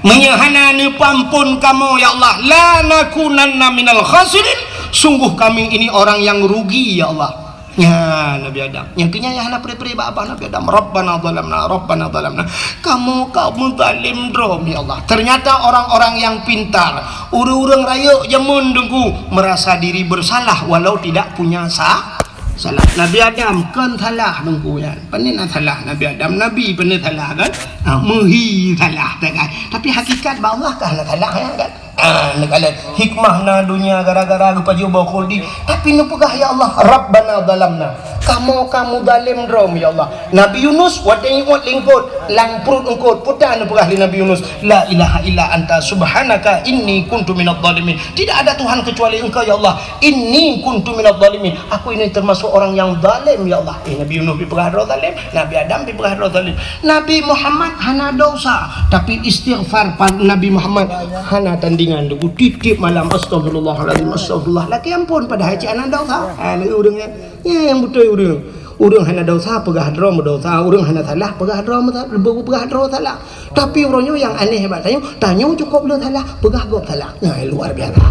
meunyoe hana neupeuamphon kamoe ya Allah, lanakunanna minal khasirin, sungguh kami ini orang yang rugi ya Allah. Nyan Nabi Adam. Nyang keu nyan nyang hana pre-pre bak babah Nabi Adam. Rabbana zalamna, Rabbana zalamna. Kamoe ka meuzalim droe mu ya Allah. Ternyata orang-orang yang pintar, ureueng-ureueng rayeuk jameun teungku, merasa diri bersalah walau tidak punya sa-, salah. Nabi Adam kon salah teungku nyan. Pane na salah Nabi Adam, Nabi pane salah kan? Ha, meuhi salah kan. Tapi hakikat bak Allah ka hana salah nyan kan? Ah, neukalon hikmah na donya gara-gara geupajoh boh khuldi. Tapi neupeugah, "Ya Allah, Rabbana zalamna." Kamoe ka meuzalim droe mu, ya Allah. Nabi Yunus watèe nyeu'ot lé eungkôt, lam pruet eungkôt, peue ta neupeugah lé Nabi Yunus, "La ilaha illa anta subhanaka inni kuntu minadh dhalimin." Tidak ada Tuhan kecuali Engkau, ya Allah. "Inni kuntu minadh dhalimin." Aku ini termasuk orang yang zalim, ya Allah. Eh, Nabi Yunus dipeugah droe zalim. Nabi Adam dipeugah droe zalim. Nabi Muhammad hana dosa, tapi istighfar pa-, Nabi Muhammad hana tandingan. Teungku, tiep-tiep malam, "Astagfirullahalazim, astagfirullah." Lakèe amphon, padahai cit hana dosa. Ha, lagèe ureueng nyan. Nyan nyang beutôi ureueng. Ureueng hana dosa, peugah droe meudosa. Ureueng hana salah, peugah droe meusa-, peugah droe salah. Tapi uroe nyoe nyang aneh bak tanyoe, tanyoe cukôp le salah, peugah gob salah. Nyan luar biasa.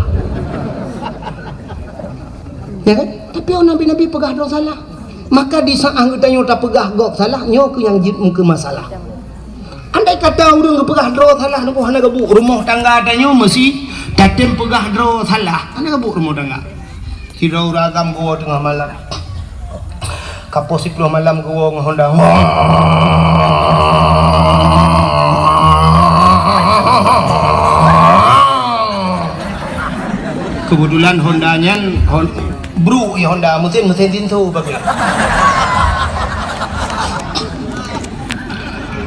Ya kan? Tapi nabi-nabi peugah droe salah. Maka di saat geutanyoe tapeugah gob salah, nyoe keuh nyang jeuet meukeumeusalah. Andai kata ureueng geupeugah droe salah, teungku, hana geubuet, rumoh tangga tanyoe meusi tatem peugah droe salah, hana geubuet rumoh tangga. Sidroe ureueng agam geuwoe teungoh malam. Ka poh siploh malam geuwoe ngon honda. Keubeutulan Honda nyan, Hon-, bruk, ya, Honda, meusén, meusén tinso pakai.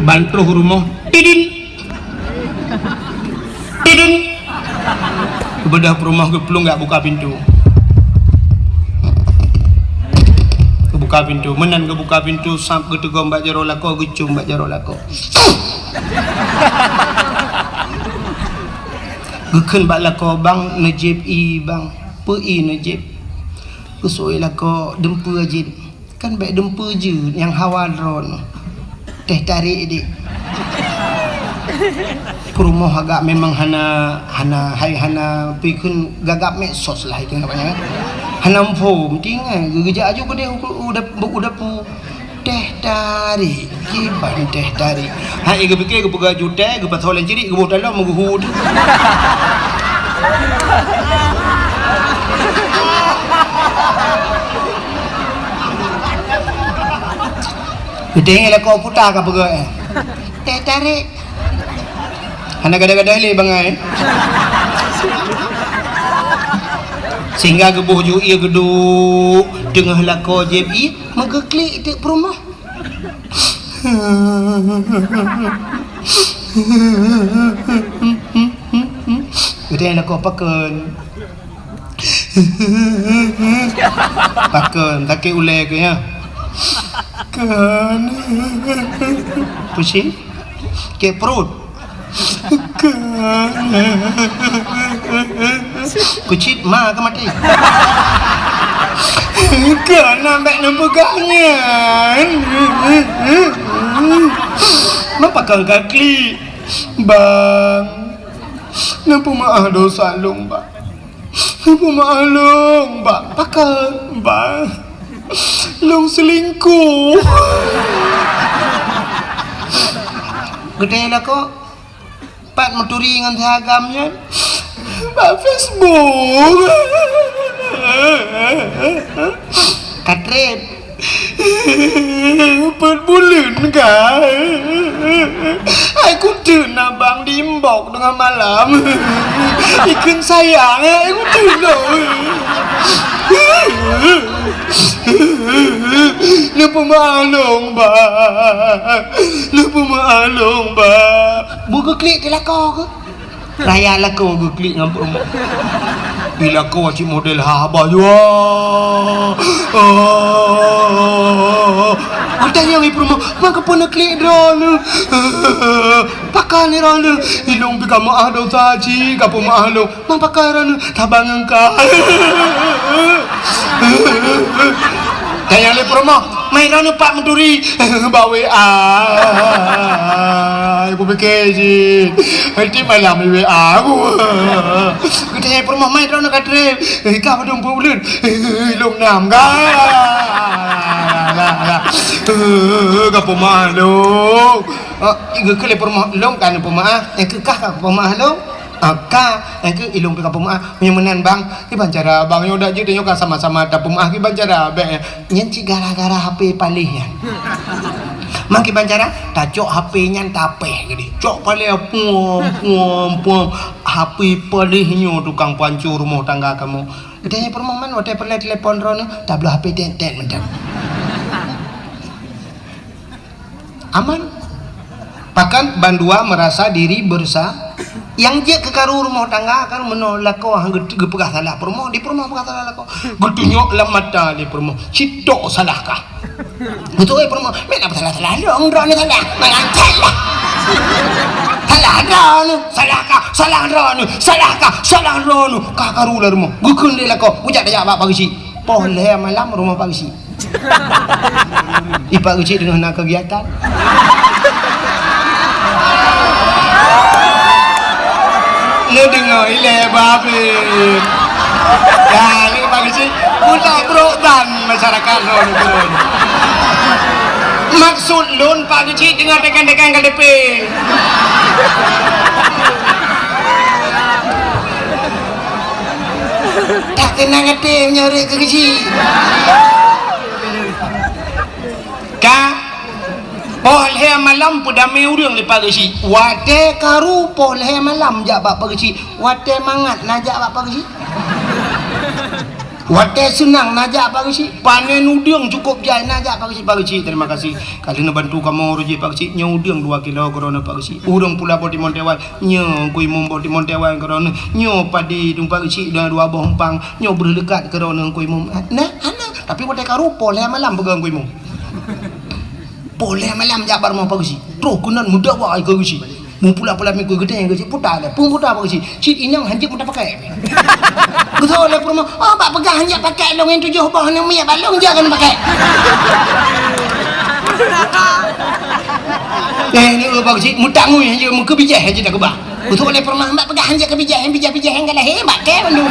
Ban troh rumoh, tidin. Tidin. Geubeudôh peurumoh geuplueng geujak buka pintoe. Geubuka pintoe, meunan geubuka pintoe, sab geuteugom bak jaroe lakoe, geucôm bak jaroe lakoe. Geukheun bak lakoe, "Bang, neujieb ie, Bang." "Peue ie neujieb?" Geuseuôt lakoe, "Dumpeue jieb." "Kan bèk dumpeue jeuet, nyang hawa droeneuh." "Teh tarék, Dek." Peurumoh agak memang hana, hana, hai, hana peue kheun, gagap mè sos lah ikheun, apa nyan, kan? Hana muphom, tinggai, geujak aju keudeh u, u, u dapu. "Teh tarék, kiban teh tarék." Hai, geupike, geupeugah aju teh, geupasoe lam cirik, geuboh talon, meuguhu. Geutanyoe lakoe puta ka peugah, eh. "Teh tarék." Hana gadoh-gadoh lé bangai. Sehingga geuboh ju ie geuduek teungoh lakoe jieb ie, meugeuklik teuk peurumoh. Geutanyoe lakoe pakon. Pakon, sakét ulèe keuh, ya? Kon. Pusing? Sakét pruet? Kon. Kucit ma ka maté. Kon, bèk neupeugah nyan. Meupakat ka klik, Bang. Neupeumeu'ah dosa lôn, Bang. Peumeu'ah lôn, Bang. Pakon, Bang? Lôn seulingkoh. Geutanyoe lakoe, pat meuturi ngon si agam nyan? Bak Facebook. Ka treb. Peuet buleuen ka. Hai kuteuk na bang di inbox teungoh malam. Ikheun sayang, hai kuteuk lôn. Neupeumeu'ah lôn, Bang. Neupeumeu'ah lôn, Bang. Beu geuklik di lakoe keuh. Raya lakoe geuklik ngon peurumoh. Di lakoe cit model haba jua. Oh. Watèe nyan i peurumoh, "Meukeupeu neuklik droeneuh? Pakon droeneuh? Ilôn pih ka meu'ah dosa cit, ka peumeu'ah lôn. Meupakat droeneuh? Saban ngon ka." Tanyong lé peurumoh, "Mai droeneuh pat meuturi?" "Bak W A." Ibu pikir cit. Nanti malam di W A aku. Geutanyong peurumoh, "Mai droeneuh ka treb?" "Ka padum peuet buleuen?" "Lôn nam ka." Ka peumeu'ah lôn. Oh, geukheun lé peurumoh, "Lôn ka neupeumeu'ah, nyang keu kah ka peumeu'ah lôn?" "Ah, ka, nyang keu ilôn pih ka peumeu'ah." "Meunyoe meunan, Bang, kiban cara, Bang, nyoe dak jeuet nyoe ka sama-sama tapeumeu'ah, kiban cara bèk nyan?" "Nyan cit gara-gara H P paléh nyan." "Man kiban cara?" "Tacok H P nyan tapéh keudéh. Cok paléh puom, puom, puom. H P paléh nyoe tukang pancô rumoh tangga kamoe." Geutanyong peurumoh, "Man watèe peureulèe telepon droeneuh?" "Tabloe H P tét-tét mantong." Aman. Pakon bandua merasa diri bersa-, nyang jeuet keu karu rumoh tangga kan meunoe lakoe han geu-, geupeugah salah peurumoh, di peurumoh peugah salah lakoe. Geutunyok lam mata lé peurumoh, "Cit tok salah kah?" Beutôi peurumoh, "Meunan salah-salah lôn, droeneuh salah. Meunan salah. Salah droeneuh, salah kah, salah droeneuh, salah kah, salah droeneuh." Ka karu lam rumoh. Geukheun lé lakoe, geujak tajak bak Pak Geuchik. Poh lhèe malam rumoh Pak Geuchik. I Pak Geuchik teungoh na kegiatan. Neudeungoe ilèe babeh. Dah, ni Pak Geuchik, buta brok ban masyarakat lôn. Maksud lôn Pak Geuchik teungoh tekan-tekan K T P. Tak keunong até meunyoe rhot keu Geuchik. Ka, poh lhèe malam peudamé ureueng lé Pak Geuchik. Watèe karu poh lhèe malam jak bak Pak Geuchik. Watèe mangat na jak bak Pak Geuchik. Watée seunang na jak Pak Geuchik, panen udeueng cukôp jai na jak Pak Geuchik, Pak Geuchik, terima kasih. Ka lheueh neubantu kamoe reuji Pak Geuchik, nyoe udeueng dua kilo keudroe Pak Geuchik. Ureueng pula boh timon tewan, nyoe Teungku Imum boh timon tewan keudroe, nyoe padi dum Pak Geuchik dua, dua boh umpang, nyoe breuh leukat keudroe Teungku Imum. Nah, hana, tapi watée ka rupoh lhée malam peugah Teungku Imum. Poh lhée malam jak bak rumoh Pak Geuchik. Troh keunan meudawa keu Geuchik. Meupula-pula miku geutanyoe Geuchik puta lé. Peue puta Pak Geuchik? Cit inong hanjeuet meuta pakai. Geuseuôt lé peurumoh, "Oh, bak peugah hanjeuet pakai lôn nyan tujoh boh aneuk miet bak lôn jangan pakai." Eh, ni Pak Geuchik meutangui hanjeuet meukeubijéh hanjeuet takeubah. Beutôi lé peurumoh, bak peugah hanjeuet keubijéh, bijéh-bijéh nyang galak, eh, bak kée bandum.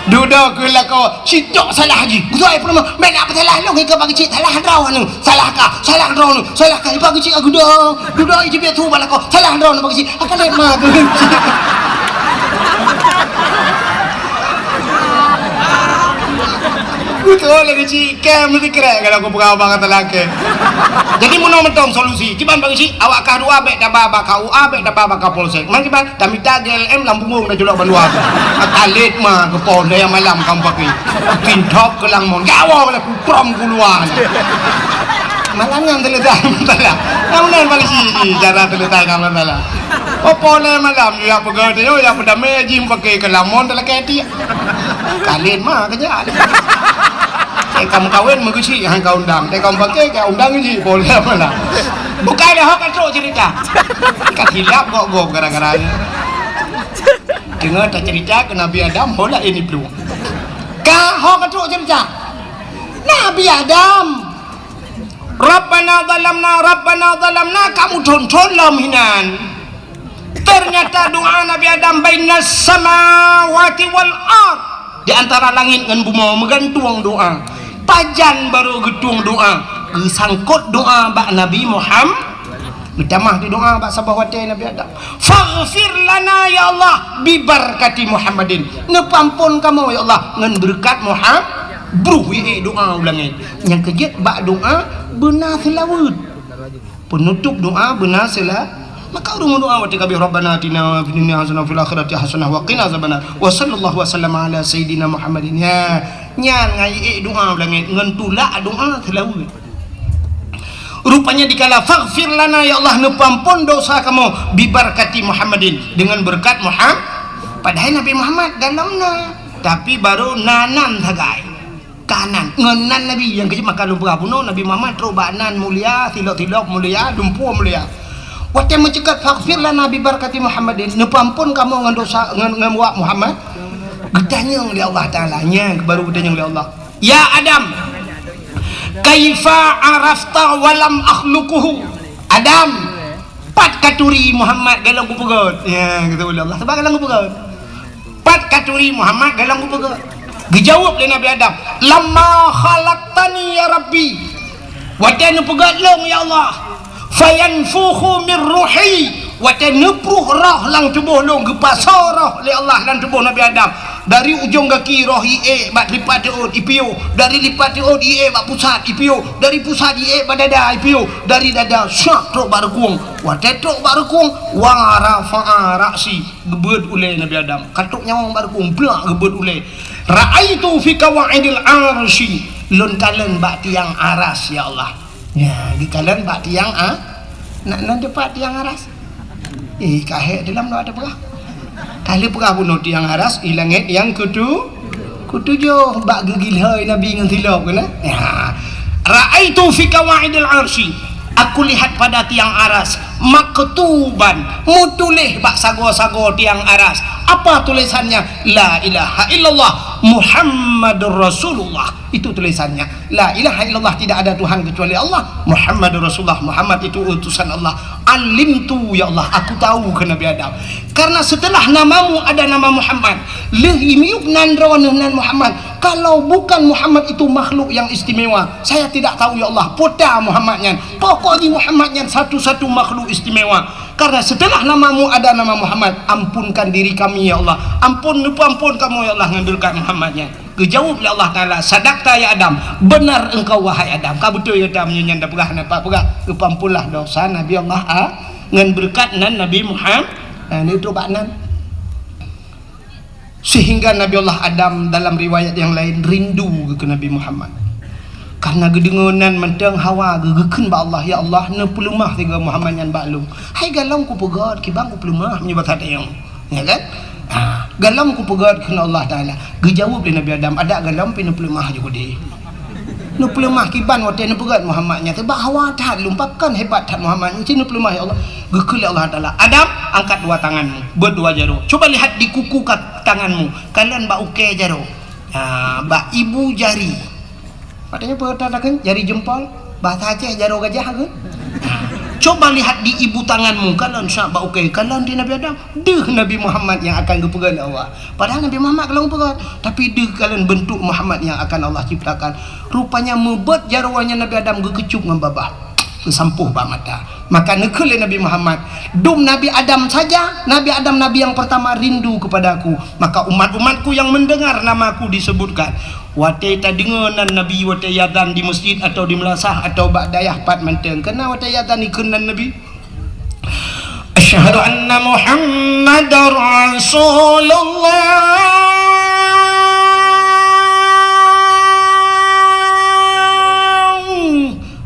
Dudoe keu lakoe, sitok salah jih. Beutôi peurumoh, bèk na peusalah lôn, keu Pak Geuchik salah droeneuh, salah kah, salah droeneuh, salah kah, Pak Geuchik aku dah. Dudoe jih biasa bak lakoe, salah droeneuh Pak Geuchik. Akan lé ma keu Geuchik. Beutôi lé Geuchik. Kée meusikrek kalau kupeugah bak gata lakée. Jadi meunoe mantong solusi. Kiban Pak Geuchik, awak kah dua bèk taba bak K U A, bèk taba bak Kapolsek. Man kiban, tamita G L M lam punggong taculok bandua. Akan lé ma keu poh lhée malam kamoe pakai. Tintop keu lam mon. Gawoe lé kuprom keuluwa. Malam nyan teuleudai masalah. Nyang meunan polisi jih cara teuleudai ka masalah. Oh, poh lhée malam, ya peugah teuh, ya peudamé jih pakai keu lam mon talakée tiek. Kalén ma keujak. Cek ka meukawen meugeuchik han ka undang. Cek ka meupaké ka undang geuchik boleh mana. Bukai lé ho ka trok cerita. Ka silap gok-gok gara-gara nyan. Deungoe tacerita keu Nabi Adam ho laén iplueng. Ka ho ka trok cerita. Nabi Adam. Rabbana zalamna, Rabbana zalamna, kamu thon-thon lom hinan. Ternyata doa Nabi Adam bainas samawati wal ard, di antara langit ngon bumoe meugantung doa. Pajan barô geutueng doa, geusangkot doa bak Nabi Muhammad. Geutamah di doa bak saboh watée Nabi Adam. Faghfir lana ya Allah bibarakati Muhammadin. Neupeuampon kamoe ya Allah ngon beureukat Muhammad. Bruh ié doa u langét. Nyang keujeuet bak doa beuna seulaweuet. Peunutôp doa beuna seula-, maka ureuëng meudoa watée ka habéh, "Rabbana atina fid dunya hasanah wa fil akhirati hasanah wa qina azabannar." Wa sallallahu wa sallama ala sayyidina Muhammadin. Ya, nyan ngai ék doa u langét ngon tulak doa seulaweuet. Rupanya dikala, "Faghfir lana, ya Allah, neupeuampon dosa kamoe, bibarakati Muhammadin, dengan berkat Muhammad." Padahai Nabi Muhammad dalam na, tapi barô na nan sagai. Ka nan, ngon nan Nabi nyang keujeuet maka lôn peugah bunoe, Nabi Muhammad trok bak nan mulia, silok-silok mulia, dumpeue mulia. Watée meuceukat, "Faghfir lana bi barakati Muhammadin," neupeuampon kamoe ngon dosa, ngon, ngon wak Muhammad. Geutanyong lé Allah Taala, nyan baru geutanyong lé Allah, "Ya Adam, kaifa arafta wa lam akhluquhu?" Adam, pat katuri Muhammad golom kupeugét? Ya, geutanyong lé Allah, sabab golom kupeugét. Pat katuri Muhammad golom kupeugét? Geujaweueb lé Nabi Adam, "Lamma khalaqtani ya Rabbi." Watée neupeugét lôn, ya Allah, "fayanfukhu mir ruhi." Watée neupruh roh lam tuboh lôn, geupasoe roh lé Allah lam tuboh Nabi Adam. Dari ujong gaki roh ié bak lipat teuôt ipiôh, dari lipat teuôt ié bak pusat ipiôh, dari pusat ié bak dada ipiôh, dari dada syak trok bak reukung. Watée trok bak reukung, wa rafa'a ra'si. Geubeuet ulée Nabi Adam. Ka trok nyawöng bak reukung, plak geubeuet ulée. Ra'aitu fi qawaidil arsy. Lôn kalon bak tiang aras, ya Allah. Ya, geukalon bak tiang a-, na, na teupat tiang aras. Eh, ka hék dalam doa teupeugah. Ka lheueh peugah bunoe tiang aras, i langét nyang keutu-, keutujoh bak geugilhôi Nabi ngon silop keunan. Ya. Ra'aitu fi qawaidil arsy. Aku lihat pada tiang aras, maktuban, meutuléh bak sagoe-sagoe tiang aras. Apa tulisannya? La ilaha illallah Muhammadur Rasulullah. Itu tulisannya. La ilaha illallah, tidak ada Tuhan kecuali Allah. Muhammadur Rasulullah, Muhammad itu utusan Allah. Alimtu, ya Allah, aku tahu, kheun Nabi Adam. Karena setelah namamu ada nama Muhammad, lheueh miyueb nan droeneuh nan Muhammad. Kalau bukan Muhammad itu makhluk yang istimewa, saya tidak tahu, ya Allah, peue ta Muhammad nyan. Pokok jih Muhammad nyan satu-satu makhluk istimewa. Karena setelah namamu ada nama Muhammad, ampunkan diri kami, ya Allah. Ampun, neupeuampon kamoe, ya Allah, ngon beureukat Muhammad nyan. Geujaweueb lé Allah Taala, "Sadaqta ya Adam, benar engkau wahai Adam." Ka beutôi gata meunyoe nyan tapeugah, na pat peugah, geupeuamponlah dosa Nabi Allah A-, Ngon beureukat nan Nabi Muhammad, nah, neutrok bak nan. Sehingga Nabi Allah Adam dalam riwayat yang lain rindu keu Nabi Muhammad. Karena geudeungoe nan mantong hawa geu-, geukheun bak Allah, "Ya Allah, neupeuleumah sigoe Muhammad nyan bak lôn." Hai galom kupeugét, kiban kupeuleumoh meunyoe basa tayong. Ya kan? Ha, galom kupeugét kheun Allah Taala. Geujaweueb lé Nabi Adam, "Adak galom pih neupeuleumah ju keudeh." Neupeuleumah kiban watée neupeugét Muhammad nyan, sabab hawa that lôn, pakon hebat that Muhammad nyan, ci neupeuleumah, "Ya Allah." Geukheun lé Allah Taala, "Adam, angkat dua tanganmu, beuet dua jaroe. Coba lihat di kuku ka-, tanganmu, kalon bak ukée jaroe. Ha, bak ibu jari." Padahal peue kata takheun, jari jempol, bahasa Aceh jaroe gajah kan? Ha. Coba lihat di ibu tanganmu, kalon syak bak ukée, kalon di Nabi Adam. Deuh Nabi Muhammad nyang akan geupeugét lé Allah. Padahal Nabi Muhammad ka lheueh geupeugét, tapi deuh kalon beuntuk Muhammad nyang akan Allah ciptakan. Rupanya meubeuet jaroe nyan Nabi Adam geukeucup ngon babah, geusampôh bak mata. Maka neukheun lé Nabi Muhammad, "Dum Nabi Adam saja, Nabi Adam nabi yang pertama rindu kepada-Ku. Maka umat-umat-Ku yang mendengar nama-Ku disebutkan." Watée tadeungoe nan Nabi watée azan di meuseujid atawa di meulasah atawa bak dayah pat mantong, keunan watée azan ikheun nan Nabi, "Asyhadu anna Muhammadar Rasulullah."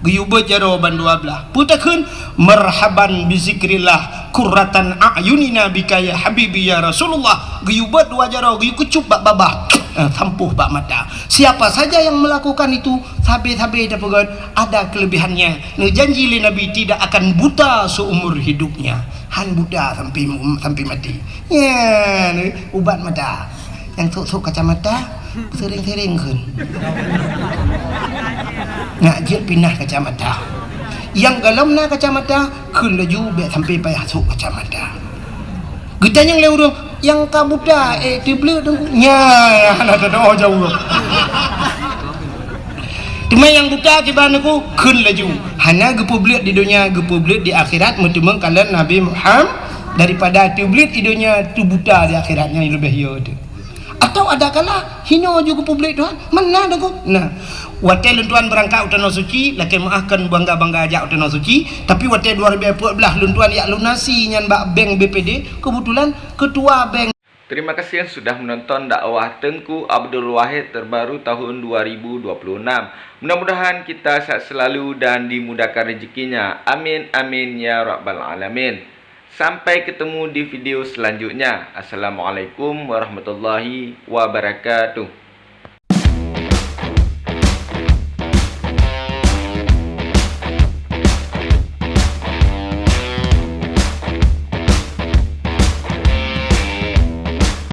Geuyue beuet jaroe bandua blaih. Peue takheun? "Marhaban bi zikrillah, qurratan a'yunina bika ya habibi ya Rasulullah." Geuyue beuet dua jaroe, geuyue keucup bak babah, eh, sampôh bak mata. Siapa saja yang melakukan itu, sabe-sabe tapeugét ada kelebihannya. Neujanji lé Nabi tidak akan buta seumur hidupnya. Han buta sampai, sampai mati. Nyan, ubat mata. Nyang sôk-sôk kacamata, sering-sering kheun. Nak jeuet pinah kacamata. Nyang galom na kacamata, kheun laju bék sampai payah sôk kacamata. Geutanyong lé ureuëng, "Nyang ka buta, eh, teubleuet Teungku?" Nyan, hana teudoh jaweueb. Teuma nyang buta kiban Teungku, kheun laju. Hana geupeubleuet di donya, geupeubleuet di akhirat, meuteumé kalon Nabi Muhammad, daripada teubleuet di donya, teubuta di akhirat, nyan leubeh yo teuh. Atawa ada kala hino ju geupeubleuet Tuhan, mana Teungku? Nah, watée lôn tuan beurangkat u Tanoh Suci, lakée meuáh kon bangga-bangga jak u Tanoh Suci, tapi watée dua ribu empat belas lôn tuan jak lunasi nyan bak bank B P D, keubeutulan keutua bank. Terima kasih yang sudah menonton dakwah Teungku Abdul Wahid terbaru tahun dua ribu dua puluh enam. Mudah-mudahan kita sehat selalu dan dimudahkan rezekinya. Amin, amin, ya rabbal alamin. Sampai ketemu di video selanjutnya. Assalamualaikum warahmatullahi wabarakatuh.